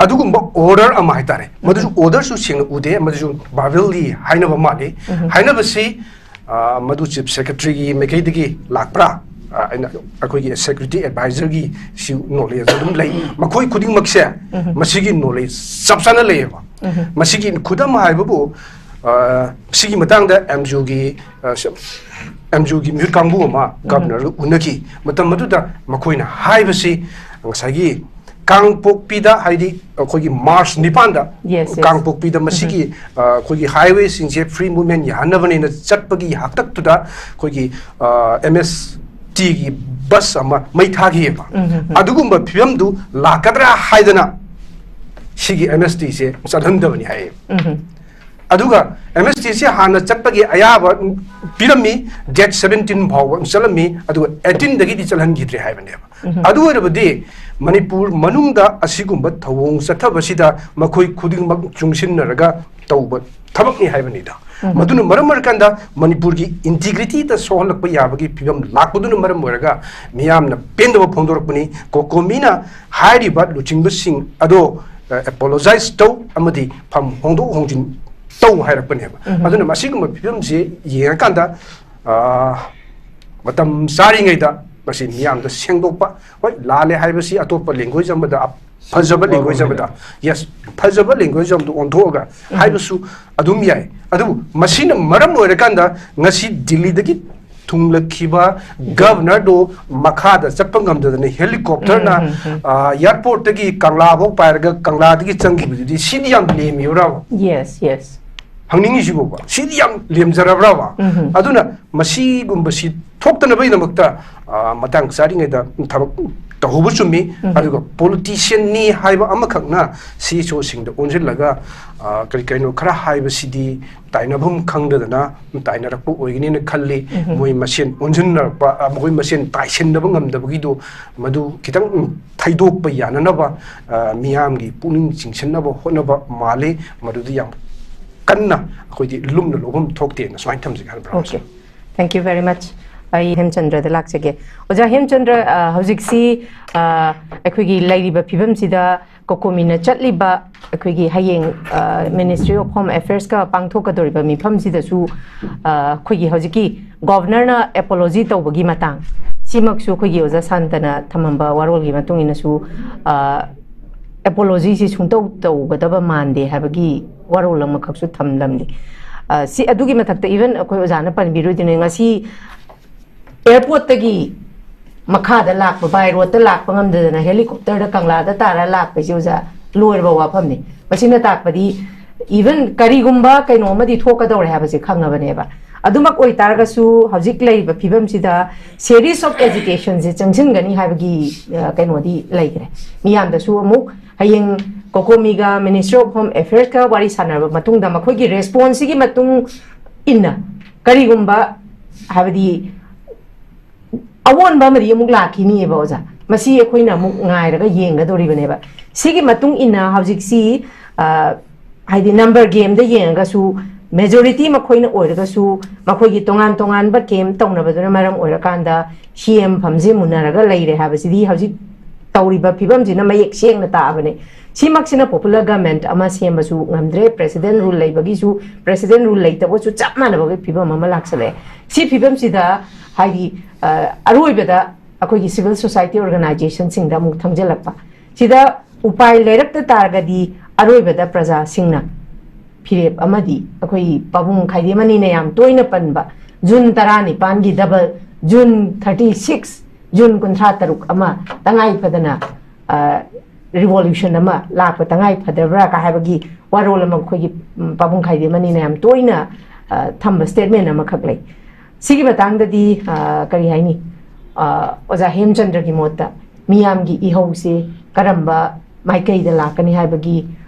ꯑꯗꯨꯒꯨꯝꯕ ꯑꯣꯔꯗꯔ ꯑꯃ ꯍꯥꯏꯇꯥꯔꯦ, ꯃꯗꯨꯁꯨ ꯑꯣꯔꯗꯔꯁꯨ ꯁꯦꯡꯅ ꯎꯗꯦ, ꯃꯗꯨꯁꯨ ꯕꯥꯕꯤꯜꯒꯤ ꯍꯥꯏꯅꯕ ꯃꯥꯜꯂꯤ꯫ ꯍꯥꯏꯅꯕꯁꯤ, ꯑ, ꯃꯗꯨ ꯆꯤꯐ ꯁꯦꯀ꯭ꯔꯦꯇꯔꯤꯒꯤ ꯃꯥꯏꯀꯩꯗꯒꯤ ꯂꯥꯛꯄ꯭ꯔꯥ? ꯑ, ꯑꯩꯅ, ꯑꯩꯈꯣꯏꯒꯤ ꯁꯦꯀ꯭ꯌꯨꯔꯤꯇꯤ ꯑꯦꯗꯚꯥꯏꯖꯔꯒꯤ ꯁꯤ ꯅꯣꯂꯦꯖ ꯑꯗꯨꯝ ꯂꯩ꯫ ꯃꯈꯣꯏ ꯈꯨꯗꯤꯡꯃꯛꯁꯦ ꯃꯁꯤꯒꯤ ꯅꯣꯂꯦꯖ ꯆꯞ ꯆꯥꯅ ꯂꯩꯌꯦꯕ꯫ ꯃꯁꯤꯒꯤ ꯈꯨꯗꯝ ꯍꯥꯏꯕꯕꯨ, ꯑ, ꯁꯤꯒꯤ ꯃꯇꯥꯡꯗ ꯑꯦꯝ ꯖꯤ ꯑꯣꯒꯤ, ꯑ, ꯁ-, ꯑꯦꯝ ꯖꯤ ꯑꯣꯒꯤ ꯃꯤꯍꯨꯠ ꯀꯥꯡꯕꯨ ꯑꯃ ꯒꯚꯔꯅꯔꯒ ꯎꯅꯈꯤ꯫ ꯃꯇꯝ ꯑꯗꯨꯗ ꯃꯈꯣꯏꯅ ꯍꯥꯏꯕꯁꯤ ꯉꯁꯥꯏꯒꯤ ꯀꯥꯡꯄꯣꯛꯄꯤꯗ, ꯍꯥꯏꯗꯤ ꯑꯩꯈꯣꯏꯒꯤ ꯃꯥꯔꯆ ꯅꯤꯄꯥꯟꯗ Yes, yes. ꯀꯥꯡꯄꯣꯛꯄꯤꯗ ꯃꯁꯤꯒꯤ, ꯑ, ꯑꯩꯈꯣꯏꯒꯤ ꯍꯥꯏꯋꯦꯁꯤꯡꯁꯦ ꯐ꯭ꯔꯤ ꯃꯨꯚꯃꯦꯟ ꯌꯥꯍꯟꯅꯕꯅꯦꯅ ꯆꯠꯄꯒꯤ ꯍꯥꯛꯇꯛꯇꯨꯗ ꯑꯩꯈꯣꯏꯒꯤ, ꯑ, ꯑꯦꯝ ꯑꯦꯁ ꯇꯤꯒꯤ ꯕꯁ ꯑꯃ ꯃꯩ ꯊꯥꯈꯤꯑꯕ꯫ ꯑꯗꯨꯒꯨꯝꯕ ꯐꯤꯕꯝꯗꯨ ꯂꯥꯛꯀꯗ꯭ꯔꯥ ꯍꯥꯏꯗꯅ ꯁꯤꯒꯤ ꯑꯦꯝ ꯑꯦꯁ ꯇꯤꯁꯦ ꯆꯠꯍꯟꯗꯕꯅꯤ ꯍꯥꯏꯌꯦꯕ꯫ ꯑꯗꯨꯒ ꯑꯦꯝ ꯑꯦꯁ ꯇꯤꯁꯦ ꯍꯥꯟꯅ ꯆꯠꯄꯒꯤ ꯑꯌꯥꯕ ꯄꯤꯔꯝꯃꯤ, ꯗꯦꯠ ꯁꯕꯦꯟꯇꯤꯟ ꯐꯥꯎꯕ ꯆꯠꯂꯝꯃꯤ, ꯑꯗꯨꯒ ꯑꯩꯠꯇꯤꯟꯗꯒꯤꯗꯤ ꯆꯠꯍꯟꯈꯤꯗ꯭ꯔꯦ ꯍꯥꯏꯕꯅꯦꯕ꯫ ꯑꯗꯨ ꯑꯣꯏꯔꯕꯗꯤ ꯃꯅꯤꯄꯨꯔ ꯃꯅꯨꯡꯗ ꯑꯁꯤꯒꯨꯝꯕ ꯊꯧꯑꯣꯡ ꯆꯠꯊꯕꯁꯤꯗ ꯃꯈꯣꯏ ꯈꯨꯗꯤꯡꯃꯛ ꯆꯨꯡꯁꯤꯟꯅꯔꯒ ꯇꯧꯕ ꯊꯕꯛꯅꯤ ꯍꯥꯏꯕꯅꯤꯗ꯫ ꯃꯗꯨꯅ ꯃꯔꯝ ꯑꯣꯏꯔꯀꯥꯟꯗ ꯃꯅꯤꯄꯨꯔꯒꯤ ꯏꯟꯇꯤꯒ꯭ꯔꯤꯇꯤꯗ ꯁꯣꯛꯍꯜꯂꯛꯄ ꯌꯥꯕꯒꯤ ꯐꯤꯕꯝ ꯂꯥꯛꯄꯗꯨꯅ ꯃꯔꯝ ꯑꯣꯏꯔꯒ ꯃꯤꯌꯥꯝꯅ ꯄꯦꯟꯗꯕ ꯐꯣꯡꯗꯣꯔꯛꯄꯅꯤ꯫ ꯀꯣꯀꯣꯃꯤꯅ ꯍꯥꯏꯔꯤꯕ ꯂꯨꯆꯤꯡꯕꯁꯤꯡ ꯑꯗꯣ, ꯑ, ꯑꯦꯄꯣꯂꯣꯖꯥꯏꯁ ꯇꯧ ꯑꯃꯗꯤ ꯐꯝ ꯍꯣꯡꯗꯣꯛ ꯍꯣꯡꯖꯤꯟ ꯇꯧ ꯍꯥꯏꯔꯛꯄꯅꯦꯕ꯫ ꯑꯗꯨꯅ ꯃꯁꯤꯒꯨꯝꯕ ꯐꯤꯕꯝꯁꯦ ꯌꯦꯡꯉꯀꯥꯟꯗ, ꯑ, ꯃꯇꯝ ꯆꯥꯔꯤꯉꯩꯗ ꯃꯁꯤ ꯃꯤꯌꯥꯝꯗ ꯁꯦꯡꯗꯣꯛꯄ, ꯍꯣꯏ, ꯂꯥꯜꯂꯦ ꯍꯥꯏꯕꯁꯤ ꯑꯇꯣꯞꯄ ꯂꯦꯡꯒ꯭ꯋꯦꯖ ꯑꯃꯗ, ꯐꯖꯕ ꯂꯦꯡꯒ꯭ꯋꯦꯖ ꯑꯃꯗ, ꯌꯦꯁ, ꯐꯖꯕ ꯂꯦꯡꯒ꯭ꯋꯦꯖ ꯑꯃꯗ ꯑꯣꯟꯊꯣꯛꯑꯒ ꯍꯥꯏꯕꯁꯨ ꯑꯗꯨꯝ ꯌꯥꯏ꯫ ꯑꯗꯨꯕꯨ ꯃꯁꯤꯅ ꯃꯔꯝ ꯑꯣꯏꯔꯀꯥꯟꯗ ꯉꯁꯤ ꯗꯤꯜꯂꯤꯗꯒꯤ ꯊꯨꯡꯂꯛꯈꯤꯕ ꯒꯚꯔꯅꯔꯗꯣ ꯃꯈꯥꯗ ꯆꯠꯄ ꯉꯝꯗꯗꯅ ꯍꯦꯂꯤꯀꯣꯞꯇꯔꯅ, ꯑ, ꯑꯦꯌꯥꯔꯄꯣꯔꯠꯇꯒꯤ ꯀꯪꯂꯥꯐꯧ ꯄꯥꯏꯔꯒ ꯀꯪꯂꯥꯗꯒꯤ ꯆꯪꯈꯤꯕꯗꯨꯗꯤ ꯁꯤꯗꯤ ꯌꯥꯝ ꯂꯦꯝꯃꯤꯕ꯭ꯔꯥꯕ? Yes, yes. ꯍꯪꯅꯤꯡꯉꯤꯁꯤꯕꯣꯕ, ꯁꯤꯗꯤ ꯌꯥꯝ ꯂꯦꯝꯖꯔꯕ꯭ꯔꯕ? ꯑꯗꯨꯅ ꯃꯁꯤꯒꯨꯝꯕꯁꯤ ꯊꯣꯛꯇꯅꯕꯒꯤꯗꯃꯛꯇ, ꯑ, ꯃꯇꯥꯡ ꯆꯥꯔꯤꯉꯩꯗ ꯊꯕꯛ ꯇꯧꯍꯧꯕ ꯆꯨꯝꯃꯤ꯫ ꯎꯝ꯫ ꯑꯗꯨꯒ ꯄꯣꯂꯤꯇꯤꯁꯤꯌꯟꯅꯤ ꯍꯥꯏꯕ ꯑꯃꯈꯛꯅ ꯁꯤ ꯏꯁꯨꯁꯤꯡꯗ ꯑꯣꯟꯁꯤꯜꯂꯒ, ꯑ, ꯀꯔꯤ ꯀꯔꯤꯅꯣ ꯈꯔ ꯍꯥꯏꯕꯁꯤꯗꯤ ꯇꯥꯏꯅꯐꯝ ꯈꯪꯗꯗꯅ ꯇꯥꯏꯅꯔꯛꯄ ꯑꯣꯏꯒꯅꯤꯅ ꯈꯜꯂꯤ꯫ ꯎꯝ꯫ ꯃꯣꯏ ꯃꯁꯦꯟ ꯑꯣꯟꯁꯤꯟꯅꯔꯛꯄ, ꯑ, ꯃꯈꯣꯏ ꯃꯁꯦꯟ ꯇꯥꯏꯁꯤꯟꯅꯕ ꯉꯝꯗꯕꯒꯤꯗꯣ, ꯃꯗꯨ ꯈꯤꯇꯪ, ꯎꯝ, ꯊꯩꯗꯣꯛꯄ ꯌꯥꯅꯅꯕ, ꯑ, ꯃꯤꯌꯥꯝꯒꯤ ꯄꯨꯛꯅꯤꯡ ꯆꯤꯡꯁꯤꯟꯅꯕ ꯍꯣꯠꯅꯕ ꯃꯥꯜꯂꯤ꯫ ꯃꯗꯨꯗꯤ ꯌꯥꯝ ꯀꯟꯅ ꯑꯩꯈꯣꯏꯗꯤ ꯂꯨꯝꯅ ꯂꯧꯐꯝ ꯊꯣꯛꯇꯦꯅ ꯁꯨꯃꯥꯏꯅ ꯊꯝꯖꯒꯦ ꯍꯥꯏꯕ꯭ꯔꯥ? Okay. Thank you very much. ꯑꯩ ꯍꯦꯝꯆꯟꯗ꯭ꯔꯗ ꯂꯥꯛꯆꯒꯦ꯫ ꯑꯣꯖꯥ ꯍꯦꯝꯆꯟꯗ꯭ꯔ, ꯑ, ꯍꯧꯖꯤꯛꯁꯤ, ꯑ, ꯑꯩꯈꯣꯏꯒꯤ ꯂꯩꯔꯤꯕ ꯐꯤꯕꯝꯁꯤꯗ ꯀꯣꯀꯣꯃꯤꯅ ꯆꯠꯂꯤꯕ ꯑꯩꯈꯣꯏꯒꯤ ꯍꯌꯦꯡ, ꯑ, Ministry of Home Affairs ꯀ ꯄꯥꯡꯊꯣꯛꯀꯗꯧꯔꯤꯕ ꯃꯤꯐꯝꯁꯤꯗꯁꯨ, ꯑ, ꯑꯩꯈꯣꯏꯒꯤ ꯍꯧꯖꯤꯛꯀꯤ Governor ꯅ apology ꯇꯧꯕꯒꯤ ꯃꯇꯥꯡ, ꯁꯤꯃꯛꯁꯨ ꯑꯩꯈꯣꯏꯒꯤ ꯑꯣꯖꯥ ꯁꯥꯟꯇꯅ ꯊꯝꯃꯝꯕ ꯋꯥꯔꯣꯜꯒꯤ ꯃꯇꯨꯡ ꯏꯟꯅꯁꯨ, ꯑ, apology ꯁꯤ ꯁꯨꯡꯇꯧ ꯇꯧꯒꯗꯕ ꯃꯥꯟꯗꯦ ꯍꯥꯏꯕꯒꯤ ꯋꯥꯔꯣꯜ ꯑꯃꯈꯛꯁꯨ ꯊꯝꯂꯝꯂꯤ꯫ ꯑ, ꯁꯤ ꯑꯗꯨꯒꯤ ꯃꯊꯛꯇ even ꯑꯩꯈꯣꯏ ꯑꯣꯖꯥꯅ ꯄꯟꯕꯤꯔꯣꯏꯗꯣꯏꯅꯦ, ꯉꯁꯤ airport ꯇꯒꯤ ꯃꯈꯥꯗ ꯂꯥꯛꯄ, by road ꯇ ꯂꯥꯛꯄ ꯉꯝꯗꯗꯅ helicopter ꯗ ꯀꯪꯂꯥꯗ ꯇꯥꯔ ꯂꯥꯛꯄꯁꯦ ꯑꯣꯖꯥ, ꯂꯣꯏꯔꯕ ꯋꯥꯐꯝꯅꯤ꯫ ꯃꯁꯤꯅ ꯇꯥꯛꯄꯗꯤ even ꯀꯔꯤꯒꯨꯝꯕ ꯀꯩꯅꯣ ꯑꯃꯗꯤ ꯊꯣꯛꯀꯗꯧꯔꯦ ꯍꯥꯏꯕꯁꯦ ꯈꯪꯉꯕꯅꯦꯕ꯫ ꯑꯗꯨꯃꯛ ꯑꯣꯏꯇꯥꯔꯒꯁꯨ ꯍꯧꯖꯤꯛ ꯂꯩꯔꯤꯕ ꯐꯤꯕꯝꯁꯤꯗ series of agitation ꯁꯦ ꯆꯪꯁꯤꯟꯒꯅꯤ ꯍꯥꯏꯕꯒꯤ, ꯑ, ꯀꯩꯅꯣꯗꯤ ꯂꯩꯈ꯭ꯔꯦ꯫ ꯃꯤꯌꯥꯝꯗꯁꯨ ꯑꯃꯨꯛ ꯍꯌꯦꯡ ꯀꯣꯀꯣꯃꯤꯒ Ministry of Home Affairs ꯀ ꯋꯥꯔꯤ ꯁꯥꯟꯅꯔꯕ ꯃꯇꯨꯡꯗ ꯃꯈꯣꯏꯒꯤ response ꯁꯤꯒꯤ ꯃꯇꯨꯡ ꯏꯟꯅ ꯀꯔꯤꯒꯨꯝꯕ, ꯍꯥꯏꯕꯗꯤ, ꯑꯑꯣꯟꯕ ꯑꯃꯗꯤ ꯑꯃꯨꯛ ꯂꯥꯛꯈꯤꯅꯤꯕ ꯑꯣꯖꯥ꯫ ꯃꯁꯤ ꯑꯩꯈꯣꯏꯅ ꯑꯃꯨꯛ ꯉꯥꯏꯔꯒ ꯌꯦꯡꯒꯗꯧꯔꯤꯕꯅꯦꯕ꯫ ꯁꯤꯒꯤ ꯃꯇꯨꯡ ꯏꯟꯅ ꯍꯧꯖꯤꯛꯁꯤ, ꯑ, ꯍꯥꯏꯗꯤ number game ꯗ ꯌꯦꯡꯉꯒꯁꯨ, majority ꯃꯈꯣꯏꯅ ꯑꯣꯏꯔꯒꯁꯨ, ꯃꯈꯣꯏꯒꯤ ꯇꯣꯉꯥꯟ ꯇꯣꯉꯥꯟꯕ camp ꯇꯧꯅꯕꯗꯨꯅ ꯃꯔꯝ ꯑꯣꯏꯔꯀꯥꯟꯗ C M ꯐꯝꯁꯦ ꯃꯨꯟꯅꯔꯒ ꯂꯩꯔꯦ ꯍꯥꯏꯕꯁꯤꯗꯤ ꯍꯧꯖꯤꯛ ꯇꯧꯔꯤꯕ ꯐꯤꯕꯝꯁꯤꯅ ꯃꯌꯦꯛ ꯁꯦꯡꯅ ꯇꯥꯛꯑꯕꯅꯦ꯫ ꯁꯤꯃꯛꯁꯤꯅ popular government ꯑꯃ ꯁꯦꯝꯕꯁꯨ ꯉꯝꯗ꯭ꯔꯦ, President rule ꯂꯩꯕꯒꯤꯁꯨ, President rule ꯂꯩꯇꯕꯒꯁꯨ ꯆꯞ ꯃꯥꯟꯅꯕꯒꯤ ꯐꯤꯕꯝ ꯑꯃ ꯂꯥꯛꯁꯜꯂꯛꯑꯦ꯫ ꯁꯤ ꯐꯤꯕꯝꯁꯤꯗ ꯍꯥꯏꯗꯤ, ꯑ, ꯑꯔꯣꯏꯕꯗ ꯑꯩꯈꯣꯏꯒꯤ civil society organization ꯁꯤꯡꯗ ꯑꯃꯨꯛ ꯊꯪꯖꯜꯂꯛꯄ꯫ ꯁꯤꯗ ꯎꯄꯥꯏ ꯂꯩꯔꯛꯇ ꯇꯥꯔꯒꯗꯤ ꯑꯔꯣꯏꯕꯗ ꯄ꯭ꯔꯖꯥꯁꯤꯡꯅ ꯐꯤꯔꯦꯞ ꯑꯃꯗꯤ ꯑꯩꯈꯣꯏ ꯄꯥꯕꯨꯡ ꯈꯥꯏꯗꯦꯝ ꯑꯅꯤꯅ ꯌꯥꯝ ꯇꯣꯏꯅ ꯄꯟꯕ June ꯇꯔꯥꯅꯤꯄꯥꯟꯒꯤ double, June thirty six, June ꯀꯨꯟꯊ꯭ꯔꯥ ꯇꯔꯨꯛ ꯑꯃ ꯇꯉꯥꯏ ꯐꯗꯅ, ꯑ, revolution ꯑꯃ ꯂꯥꯛꯄ ꯇꯉꯥꯏ ꯐꯗꯕ꯭ꯔꯥ ꯀ ꯍꯥꯏꯕꯒꯤ ꯋꯥꯔꯣꯜ ꯑꯃ ꯑꯩꯈꯣꯏꯒꯤ, ꯎꯝ, ꯄꯥꯕꯨꯡ ꯈꯥꯏꯗꯦꯝ ꯑꯅꯤꯅ ꯌꯥꯝ ꯇꯣꯏꯅ, ꯑ, ꯊꯝꯕ statement ꯑꯃꯈꯛ ꯂꯩ꯫ ꯁꯤꯒꯤ ꯃꯇꯥꯡꯗꯗꯤ, ꯑ, ꯀꯔꯤ ꯍꯥꯏꯅꯤ? ꯑ, ꯑꯣꯖꯥ ꯍꯦꯝꯆꯟꯗ꯭ꯔꯒꯤ ꯃꯣꯠꯇ ꯃꯤꯌꯥꯝꯒꯤ ꯏꯍꯧꯁꯦ ꯀꯔꯝꯕ ꯃꯥꯏꯀꯩꯗ ꯂꯥꯛꯀꯅꯤ ꯍꯥꯏꯕꯒꯤ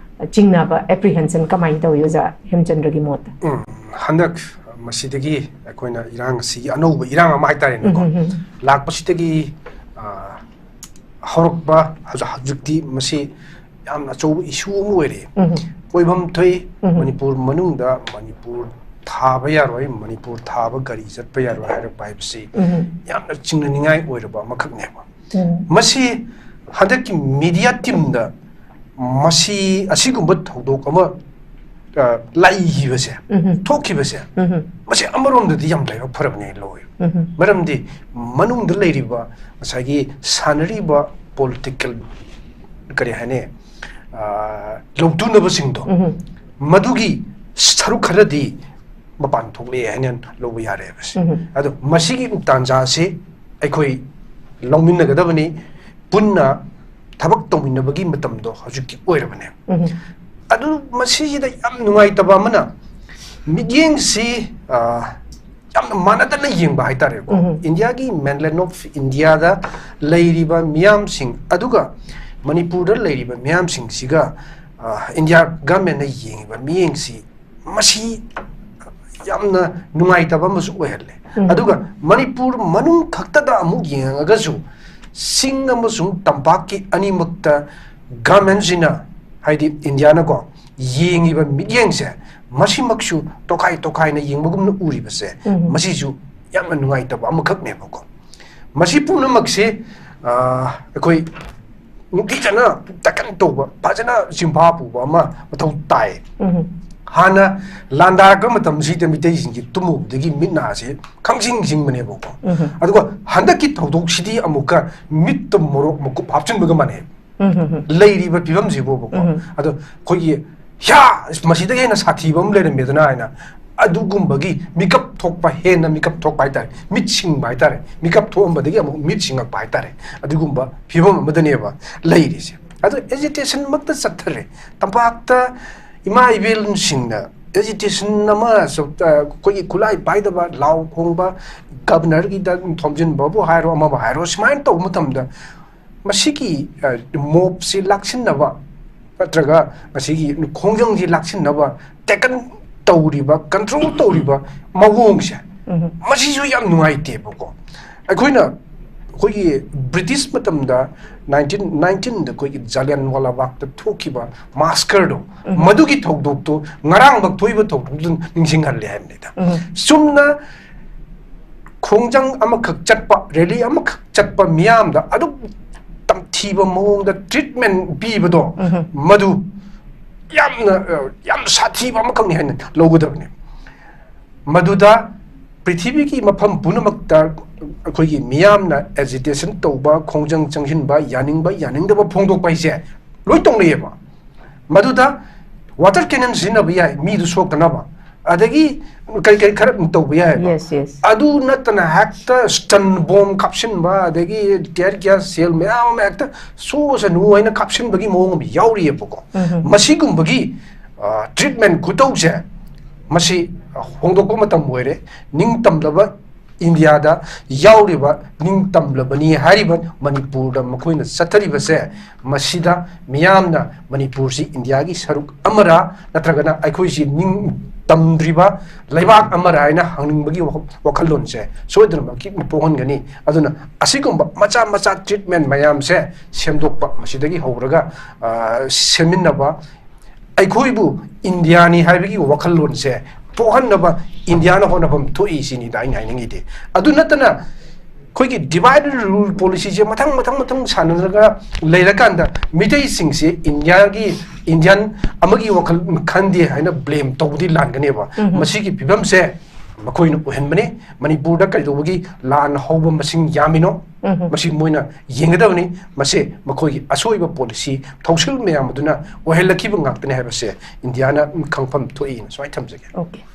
ꯆꯤꯡꯅꯕ, apprehension ꯀꯃꯥꯏꯅ ꯇꯧꯏ ꯑꯣꯖꯥ ꯍꯦꯝꯆꯟꯗ꯭ꯔꯒꯤ ꯃꯣꯠꯇ? ꯎꯝ, ꯍꯟꯗꯛ ꯃꯁꯤꯗꯒꯤ ꯑꯩꯈꯣꯏꯅ ꯏꯔꯥꯡ ꯑꯁꯤꯒꯤ ꯑꯅꯧꯕ ꯏꯔꯥꯡ ꯑꯃ ꯍꯥꯏꯇꯥꯔꯦꯅꯦꯀꯣ, ꯎꯝ, ꯎꯝ, ꯎꯝ꯫ ꯂꯥꯛꯄꯁꯤꯗꯒꯤ ꯑ, ꯍꯧꯔꯛꯄ ꯍꯧꯖꯤꯛ ꯍꯧꯖꯤꯛꯇꯤ ꯃꯁꯤ ꯌꯥꯝꯅ ꯑꯆꯧꯕ issue ꯑꯃ ꯑꯣꯏꯔꯦ꯫ ꯎꯝ꯫ ꯀꯣꯏꯐꯝ ꯊꯣꯛꯏ, ꯎꯝ꯫ ꯃꯅꯤꯄꯨꯔ ꯃꯅꯨꯡꯗ ꯃꯅꯤꯄꯨꯔ ꯊꯥꯕ ꯌꯥꯔꯣꯏ, ꯃꯅꯤꯄꯨꯔ ꯊꯥꯕ ꯒꯥꯔꯤ ꯆꯠꯄ ꯌꯥꯔꯣꯏ ꯍꯥꯏꯔꯛꯄ ꯍꯥꯏꯕꯁꯤ ꯎꯝ꯫ ꯌꯥꯝꯅ ꯆꯤꯡꯅꯅꯤꯡꯉꯥꯏ ꯑꯣꯏꯔꯕ ꯑꯃꯈꯛꯅꯦꯕ꯫ ꯎꯝ꯫ ꯃꯁꯤ ꯍꯟꯗꯛꯀꯤ media teamꯗ ꯃꯁꯤ ꯑꯁꯤꯒꯨꯝꯕ ꯊꯧꯗꯣꯛ ꯑꯃ ꯑ, ꯂꯩꯈꯤꯕꯁꯦ, ꯎꯝ꯫ ꯊꯣꯛꯈꯤꯕꯁꯦ, ꯎꯝ꯫ ꯃꯁꯤ ꯑꯃꯔꯣꯝꯗꯗꯤ ꯌꯥꯝ ꯂꯥꯏꯕꯛ ꯐꯔꯕꯅꯦ ꯂꯧꯋꯦ꯫ ꯎꯝ꯫ ꯃꯔꯝꯗꯤ ꯃꯅꯨꯡꯗ ꯂꯩꯔꯤꯕ ꯉꯁꯥꯏꯒꯤ ꯁꯥꯟꯅꯔꯤꯕ political, ꯀꯔꯤ ꯍꯥꯏꯅꯤ, ꯑ, ꯂꯧꯇꯨꯅꯕꯁꯤꯡꯗꯣ, ꯎꯝ꯫ ꯃꯗꯨꯒꯤ ꯁꯔꯨꯛ ꯈꯔꯗꯤ ꯃꯄꯥꯟ ꯊꯣꯛꯂꯛꯑꯦ ꯍꯥꯏꯅ ꯂꯧꯕ ꯌꯥꯔꯦꯕꯁꯦ꯫ ꯎꯝ꯫ ꯑꯗꯣ ꯃꯁꯤꯒꯤ ꯇꯥꯟꯖꯥꯁꯦ ꯑꯩꯈꯣꯏ ꯂꯧꯃꯤꯟꯅꯒꯗꯕꯅꯤ, ꯄꯨꯟꯅ ꯊꯕꯛ ꯇꯧꯃꯤꯟꯅꯕꯒꯤ ꯃꯇꯝꯗꯣ ꯍꯧꯖꯤꯛꯇꯤ ꯑꯣꯏꯔꯕꯅꯦ꯫ ꯎꯝ꯫ ꯑꯗꯨ ꯃꯁꯤꯁꯤꯗ ꯌꯥꯝ ꯅꯨꯡꯉꯥꯏꯇꯕ ꯑꯃꯅ, ꯃꯤꯠꯌꯦꯡꯁꯤ, ꯑ, ꯌꯥꯝꯅ ꯃꯥꯟꯅꯗꯅ ꯌꯦꯡꯕ ꯍꯥꯏꯇꯥꯔꯦꯀꯣ꯫ ꯎꯝ꯫ ꯏꯟꯗꯤꯌꯥꯒꯤ mainland of ꯏꯟꯗꯤꯌꯥꯗ ꯂꯩꯔꯤꯕ ꯃꯤꯌꯥꯝꯁꯤꯡ ꯑꯗꯨꯒ ꯃꯅꯤꯄꯨꯔꯗ ꯂꯩꯔꯤꯕ ꯃꯤꯌꯥꯝꯁꯤꯡꯁꯤꯒ, ꯑ, ꯏꯟꯗꯤꯌꯥ governmentꯅ ꯌꯦꯡꯉꯤꯕ ꯃꯤꯠꯌꯦꯡꯁꯤ, ꯃꯁꯤ ꯌꯥꯝꯅ ꯅꯨꯡꯉꯥꯏꯇꯕ ꯑꯃꯁꯨ ꯑꯣꯏꯍꯜꯂꯦ꯫ ꯎꯝ꯫ ꯑꯗꯨꯒ ꯃꯅꯤꯄꯨꯔ ꯃꯅꯨꯡ ꯈꯛꯇꯗ ꯑꯃꯨꯛ ꯌꯦꯡꯉꯒꯁꯨ, ꯆꯤꯡ ꯑꯃꯁꯨꯡ ꯇꯝꯄꯥꯛꯀꯤ ꯑꯅꯤꯃꯛꯇ governmentꯁꯤꯅ, ꯍꯥꯏꯗꯤ ꯏꯟꯗꯤꯌꯥꯅꯀꯣ, ꯌꯦꯡꯉꯤꯕ ꯃꯤꯠꯌꯦꯡꯁꯦ, ꯃꯁꯤꯃꯛꯁꯨ ꯇꯣꯈꯥꯏ ꯇꯣꯈꯥꯏꯅ ꯌꯦꯡꯕꯒꯨꯝꯅ ꯎꯔꯤꯕꯁꯦ, ꯎꯝ꯫ ꯃꯁꯤꯁꯨ ꯌꯥꯝꯅ ꯅꯨꯡꯉꯥꯏꯇꯕ ꯑꯃꯈꯛꯅꯦꯕꯀꯣ꯫ ꯃꯁꯤ ꯄꯨꯝꯅꯃꯛꯁꯦ, ꯑ, ꯑꯩꯈꯣꯏ ꯅꯤꯡꯊꯤꯖꯅ tackle ꯇꯧꯕ, ꯐꯖꯅ ꯆꯤꯟꯐꯥ ꯄꯨꯕ ꯑꯃ ꯃꯊꯧ ꯇꯥꯏ꯫ ꯎꯝ꯫ ꯍꯥꯟꯅ ꯂꯥꯟꯗꯥꯔꯛꯄ ꯃꯇꯝꯁꯤꯗ ꯃꯤꯇꯩꯁꯤꯡꯁꯤ ꯇꯨꯝꯃꯨꯕꯗꯒꯤ ꯃꯤꯠ ꯅꯥꯁꯦ ꯈꯪꯁꯤꯡ ꯁꯤꯡꯕꯅꯦꯕꯀꯣ꯫ ꯎꯝ꯫ ꯑꯗꯨꯒ ꯍꯟꯗꯛꯀꯤ ꯊꯧꯗꯣꯛꯁꯤꯗꯤ ꯑꯃꯨꯛꯀ ꯃꯤꯠꯇ ꯃꯣꯔꯣꯛ ꯃꯀꯨꯞ ꯍꯥꯞꯆꯤꯟꯕꯒ ꯃꯥꯟꯅꯩ꯫ ꯎꯝ, ꯎꯝ, ꯎꯝ꯫ ꯂꯩꯔꯤꯕ ꯐꯤꯕꯝꯁꯤꯕꯨꯕꯀꯣ꯫ ꯎꯝ꯫ ꯑꯗꯣ ꯑꯩꯈꯣꯏꯒꯤ, "ꯍ꯭ꯌꯥ! ꯃꯁꯤꯗꯒꯤ ꯍꯦꯟꯅ ꯁꯥꯊꯤꯕ ꯑꯃ ꯂꯩꯔꯝꯃꯦꯗꯅ" ꯍꯥꯏꯅ ꯑꯗꯨꯒꯨꯝꯕꯒꯤ ꯃꯤꯀꯞ ꯊꯣꯛꯄ, ꯍꯦꯟꯅ ꯃꯤꯀꯞ ꯊꯣꯛꯄ ꯍꯥꯏꯇꯥꯔꯦ, ꯃꯤꯠ ꯁꯤꯡꯕ ꯍꯥꯏꯇꯥꯔꯦ, ꯃꯤꯀꯞ ꯊꯣꯛꯑꯝꯕꯗꯒꯤ ꯑꯃꯨꯛ ꯃꯤꯠ ꯁꯤꯡꯉꯛꯄ ꯍꯥꯏꯇꯥꯔꯦ, ꯑꯗꯨꯒꯨꯝꯕ ꯐꯤꯕꯝ ꯑꯃꯗꯅꯦꯕ ꯂꯩꯔꯤꯁꯦ꯫ ꯑꯗꯣ agitationꯃꯛꯇ ꯆꯠꯊꯔꯦ꯫ ꯇꯝꯄꯥꯛꯇ ꯏꯃꯥ ꯏꯕꯦꯜꯁꯤꯡꯅ agitation ꯑꯃ ꯆ-, ꯑ, ꯑꯩꯈꯣꯏꯒꯤ ꯈꯨꯠꯂꯥꯏ ꯄꯥꯏꯗꯕ, ꯂꯥꯎ ꯈꯣꯡꯕ, governorꯒꯤꯗ ꯊꯣꯝꯖꯤꯟꯕꯕꯨ ꯍꯥꯏꯔꯣ, ꯑꯃꯕꯨ ꯍꯥꯏꯔꯣ, ꯁꯨꯃꯥꯏꯅ ꯇꯧꯕ ꯃꯇꯝꯗ ꯃꯁꯤꯒꯤ ꯃꯣꯞꯁꯤ ꯂꯥꯛꯁꯤꯟꯅꯕ ꯅꯠꯇ꯭ꯔꯒ ꯃꯁꯤꯒꯤ ꯈꯣꯡꯖꯪꯁꯤ ꯂꯥꯛꯁꯤꯟꯅꯕ ꯇꯦꯀꯟ ꯇꯧꯔꯤꯕ, ꯀꯟꯇ꯭ꯔꯣꯜ ꯇꯧꯔꯤꯕ ꯃꯑꯣꯡꯁꯦ, ꯃꯁꯤꯁꯨ ꯌꯥꯝ ꯅꯨꯡꯉꯥꯏꯇꯦꯕꯀꯣ꯫ ꯑꯩꯈꯣꯏꯅ ꯑꯩꯈꯣꯏꯒꯤ ꯕ꯭ꯔꯤꯇꯤꯁ ꯃꯇꯝꯗ ꯅꯥꯏꯟꯇꯤꯟ ꯅꯥꯏꯟꯇꯤꯟꯗ ꯑꯩꯈꯣꯏꯒꯤ ꯖꯥꯂꯤꯌꯥꯟꯋꯥꯂꯥ ꯕꯥꯒꯇ ꯊꯣꯛꯈꯤꯕ ꯃꯥꯁꯀꯔꯗꯣ, ꯃꯗꯨꯒꯤ ꯊꯧꯗꯣꯛꯇꯣ ꯉꯔꯥꯡꯃꯛ ꯊꯣꯛꯏꯕ ꯊꯧꯗꯣꯛꯇꯨ ꯅꯤꯡꯁꯤꯡꯍꯜꯂꯦ ꯍꯥꯏꯕꯅꯤꯗ꯫ ꯆꯨꯝꯅ ꯈꯣꯡꯖꯪ ꯑꯃꯈꯛ ꯆꯠꯄ, ꯔꯦꯂꯤ ꯑꯃꯈꯛ ꯆꯠꯄ ꯃꯤꯌꯥꯝꯗ ꯑꯗꯨꯛ ꯇꯝꯊꯤꯕ ꯃꯑꯣꯡꯗ ꯇ꯭ꯔꯤꯠꯃꯦꯟ ꯄꯤꯕꯗꯣ, ꯃꯗꯨ ꯌꯥꯝꯅ, ꯑ, ꯌꯥꯝ ꯁꯥꯊꯤꯕ ꯑꯃꯈꯛꯅꯤ ꯍꯥꯏꯅ ꯂꯧꯒꯗꯕꯅꯤ꯫ ꯃꯗꯨꯗ ꯄ꯭ꯔꯤꯊꯤꯕꯤꯒꯤ ꯃꯐꯝ ꯄꯨꯝꯅꯃꯛꯇ ꯑꯩꯈꯣꯏꯒꯤ ꯃꯤꯌꯥꯝꯅ ꯑꯦꯖꯤꯇꯦꯁꯟ ꯇꯧꯕ, ꯈꯣꯡꯖꯪ ꯆꯪꯁꯤꯟꯕ, ꯌꯥꯅꯤꯡꯕ ꯌꯥꯅꯤꯡꯗꯕ ꯐꯣꯡꯗꯣꯛꯄ ꯍꯥꯏꯁꯦ ꯂꯣꯏ ꯇꯧꯅꯩꯌꯦꯕ꯫ ꯃꯗꯨꯗ ꯋꯥꯇꯔ ꯀꯦꯅꯟ ꯁꯤꯖꯤꯟꯅꯕ ꯌꯥꯏ, ꯃꯤꯗꯨ ꯁꯣꯛꯇꯅꯕ, ꯑꯗꯒꯤ ꯀꯩ ꯀꯩ ꯈꯔ ꯑꯗꯨꯝ ꯇꯧꯕ ꯌꯥꯏꯑꯕ꯫ Yes, yes. ꯑꯗꯨ ꯅꯠꯇꯅ ꯍꯦꯛꯇ ꯁ꯭ꯇꯟ ꯕꯣꯝ ꯀꯥꯞꯁꯤꯟꯕ, ꯑꯗꯒꯤ ꯇꯤꯌꯔ ꯒ꯭ꯌꯥꯁ ꯁꯦꯜ ꯃꯌꯥꯝ ꯑꯃ ꯍꯦꯛꯇ ꯁꯣꯁꯅꯨ ꯍꯥꯏꯅ ꯀꯥꯞꯁꯤꯟꯕꯒꯤ ꯃꯑꯣꯡ ꯑꯃ ꯌꯥꯎꯔꯤꯑꯕꯀꯣ꯫ ꯃꯁꯤꯒꯨꯝꯕꯒꯤ ꯇ꯭ꯔꯤꯠꯃꯦꯟ ꯈꯨꯇꯧꯁꯦ, ꯃꯁꯤ ꯍꯣꯡꯗꯣꯛꯄ ꯃꯇꯝ ꯑꯣꯏꯔꯦ꯫ ꯅꯤꯡꯇꯝꯂꯕ ꯏꯟꯗꯤꯌꯥꯗ ꯌꯥꯎꯔꯤꯕ ꯅꯤꯡꯇꯝꯂꯕꯅꯤ ꯍꯥꯏꯔꯤꯕ ꯃꯅꯤꯄꯨꯔꯗ ꯃꯈꯣꯏꯅ ꯆꯠꯊꯔꯤꯕꯁꯦ, ꯃꯁꯤꯗ ꯃꯤꯌꯥꯝꯅ ꯃꯅꯤꯄꯨꯔꯁꯤ ꯏꯟꯗꯤꯌꯥꯒꯤ ꯁꯔꯨꯛ ꯑꯃꯔꯥ ꯅꯠꯇ꯭ꯔꯒꯅ ꯑꯩꯈꯣꯏꯁꯤ ꯅꯤꯡꯇꯝꯗ꯭ꯔꯤꯕ ꯂꯩꯕꯥꯛ ꯑꯃꯔꯥ ꯍꯥꯏꯅ ꯍꯪꯅꯤꯡꯕꯒꯤ ꯋꯥꯈꯜ-, ꯋꯥꯈꯜꯂꯣꯟꯁꯦ ꯁꯣꯏꯗꯅꯃꯛꯀꯤ ꯄꯣꯛꯍꯟꯒꯅꯤ꯫ ꯑꯗꯨꯅ ꯑꯁꯤꯒꯨꯝꯕ ꯃꯆꯥ ꯃꯆꯥ ꯇ꯭ꯔꯤꯠꯃꯦꯟ ꯃꯌꯥꯝꯁꯦ ꯁꯦꯝꯗꯣꯛꯄ, ꯃꯁꯤꯗꯒꯤ ꯍꯧꯔꯒ, ꯑ, ꯁꯦꯝꯃꯤꯟꯅꯕ, ꯑꯩꯈꯣꯏꯕꯨ ꯏꯟꯗꯤꯌꯥꯅꯤ ꯍꯥꯏꯕꯒꯤ ꯋꯥꯈꯜꯂꯣꯟꯁꯦ ꯄꯣꯛꯍꯟꯅꯕ ꯏꯟꯗꯤꯌꯥꯅ ꯍꯣꯠꯅꯐꯝ ꯊꯣꯛꯏ ꯁꯤꯅꯤꯗ ꯑꯩꯅ ꯍꯥꯏꯅꯤꯡꯉꯤꯗꯤ꯫ ꯑꯗꯨ ꯅꯠꯇꯅ ꯑꯩꯈꯣꯏꯒꯤ divide and rule policyꯁꯦ ꯃꯊꯪ ꯃꯊꯪ ꯃꯊꯪ ꯁꯥꯟꯅꯔꯒ ꯂꯩꯔꯀꯥꯟꯗ ꯃꯤꯇꯩꯁꯤꯡꯁꯦ ꯏꯟꯗꯤꯌꯥꯒꯤ, ꯏꯟꯗꯤꯌꯥꯟ ꯑꯃꯒꯤ ꯋꯥꯈꯜ ꯈꯟꯗꯦ ꯍꯥꯏꯅ ꯕ꯭ꯂꯦꯝ ꯇꯧꯕꯗꯤ ꯂꯥꯟꯒꯅꯦꯕ꯫ ꯃꯁꯤꯒꯤ ꯐꯤꯕꯝꯁꯦ ꯃꯈꯣꯏꯅ ꯑꯣꯏꯍꯟꯕꯅꯤ꯫ ꯃꯅꯤꯄꯨꯔꯗ ꯀꯩꯗꯧꯕꯒꯤ ꯂꯥꯟ ꯍꯧꯕ ꯃꯁꯤꯡ ꯌꯥꯝꯃꯤꯅꯣ? ꯃꯁꯤ ꯃꯣꯏꯅ ꯌꯦꯡꯒꯗꯕꯅꯤ꯫ ꯃꯁꯤ ꯃꯈꯣꯏꯒꯤ ꯑꯁꯣꯏꯕ ꯄꯣꯂꯤꯁꯤ ꯊꯧꯁꯤꯜ ꯃꯌꯥꯝ ꯑꯗꯨꯅ ꯑꯣꯏꯍꯜꯂꯛꯈꯤꯕ ꯉꯥꯛꯇꯅꯤ ꯍꯥꯏꯕꯁꯦ ꯏꯟꯗꯤꯌꯥꯅ ꯈꯪꯐꯝ ꯊꯣꯛꯏꯅ ꯁꯨꯃꯥꯏꯅ ꯊꯝꯖꯒꯦ꯫ Okay.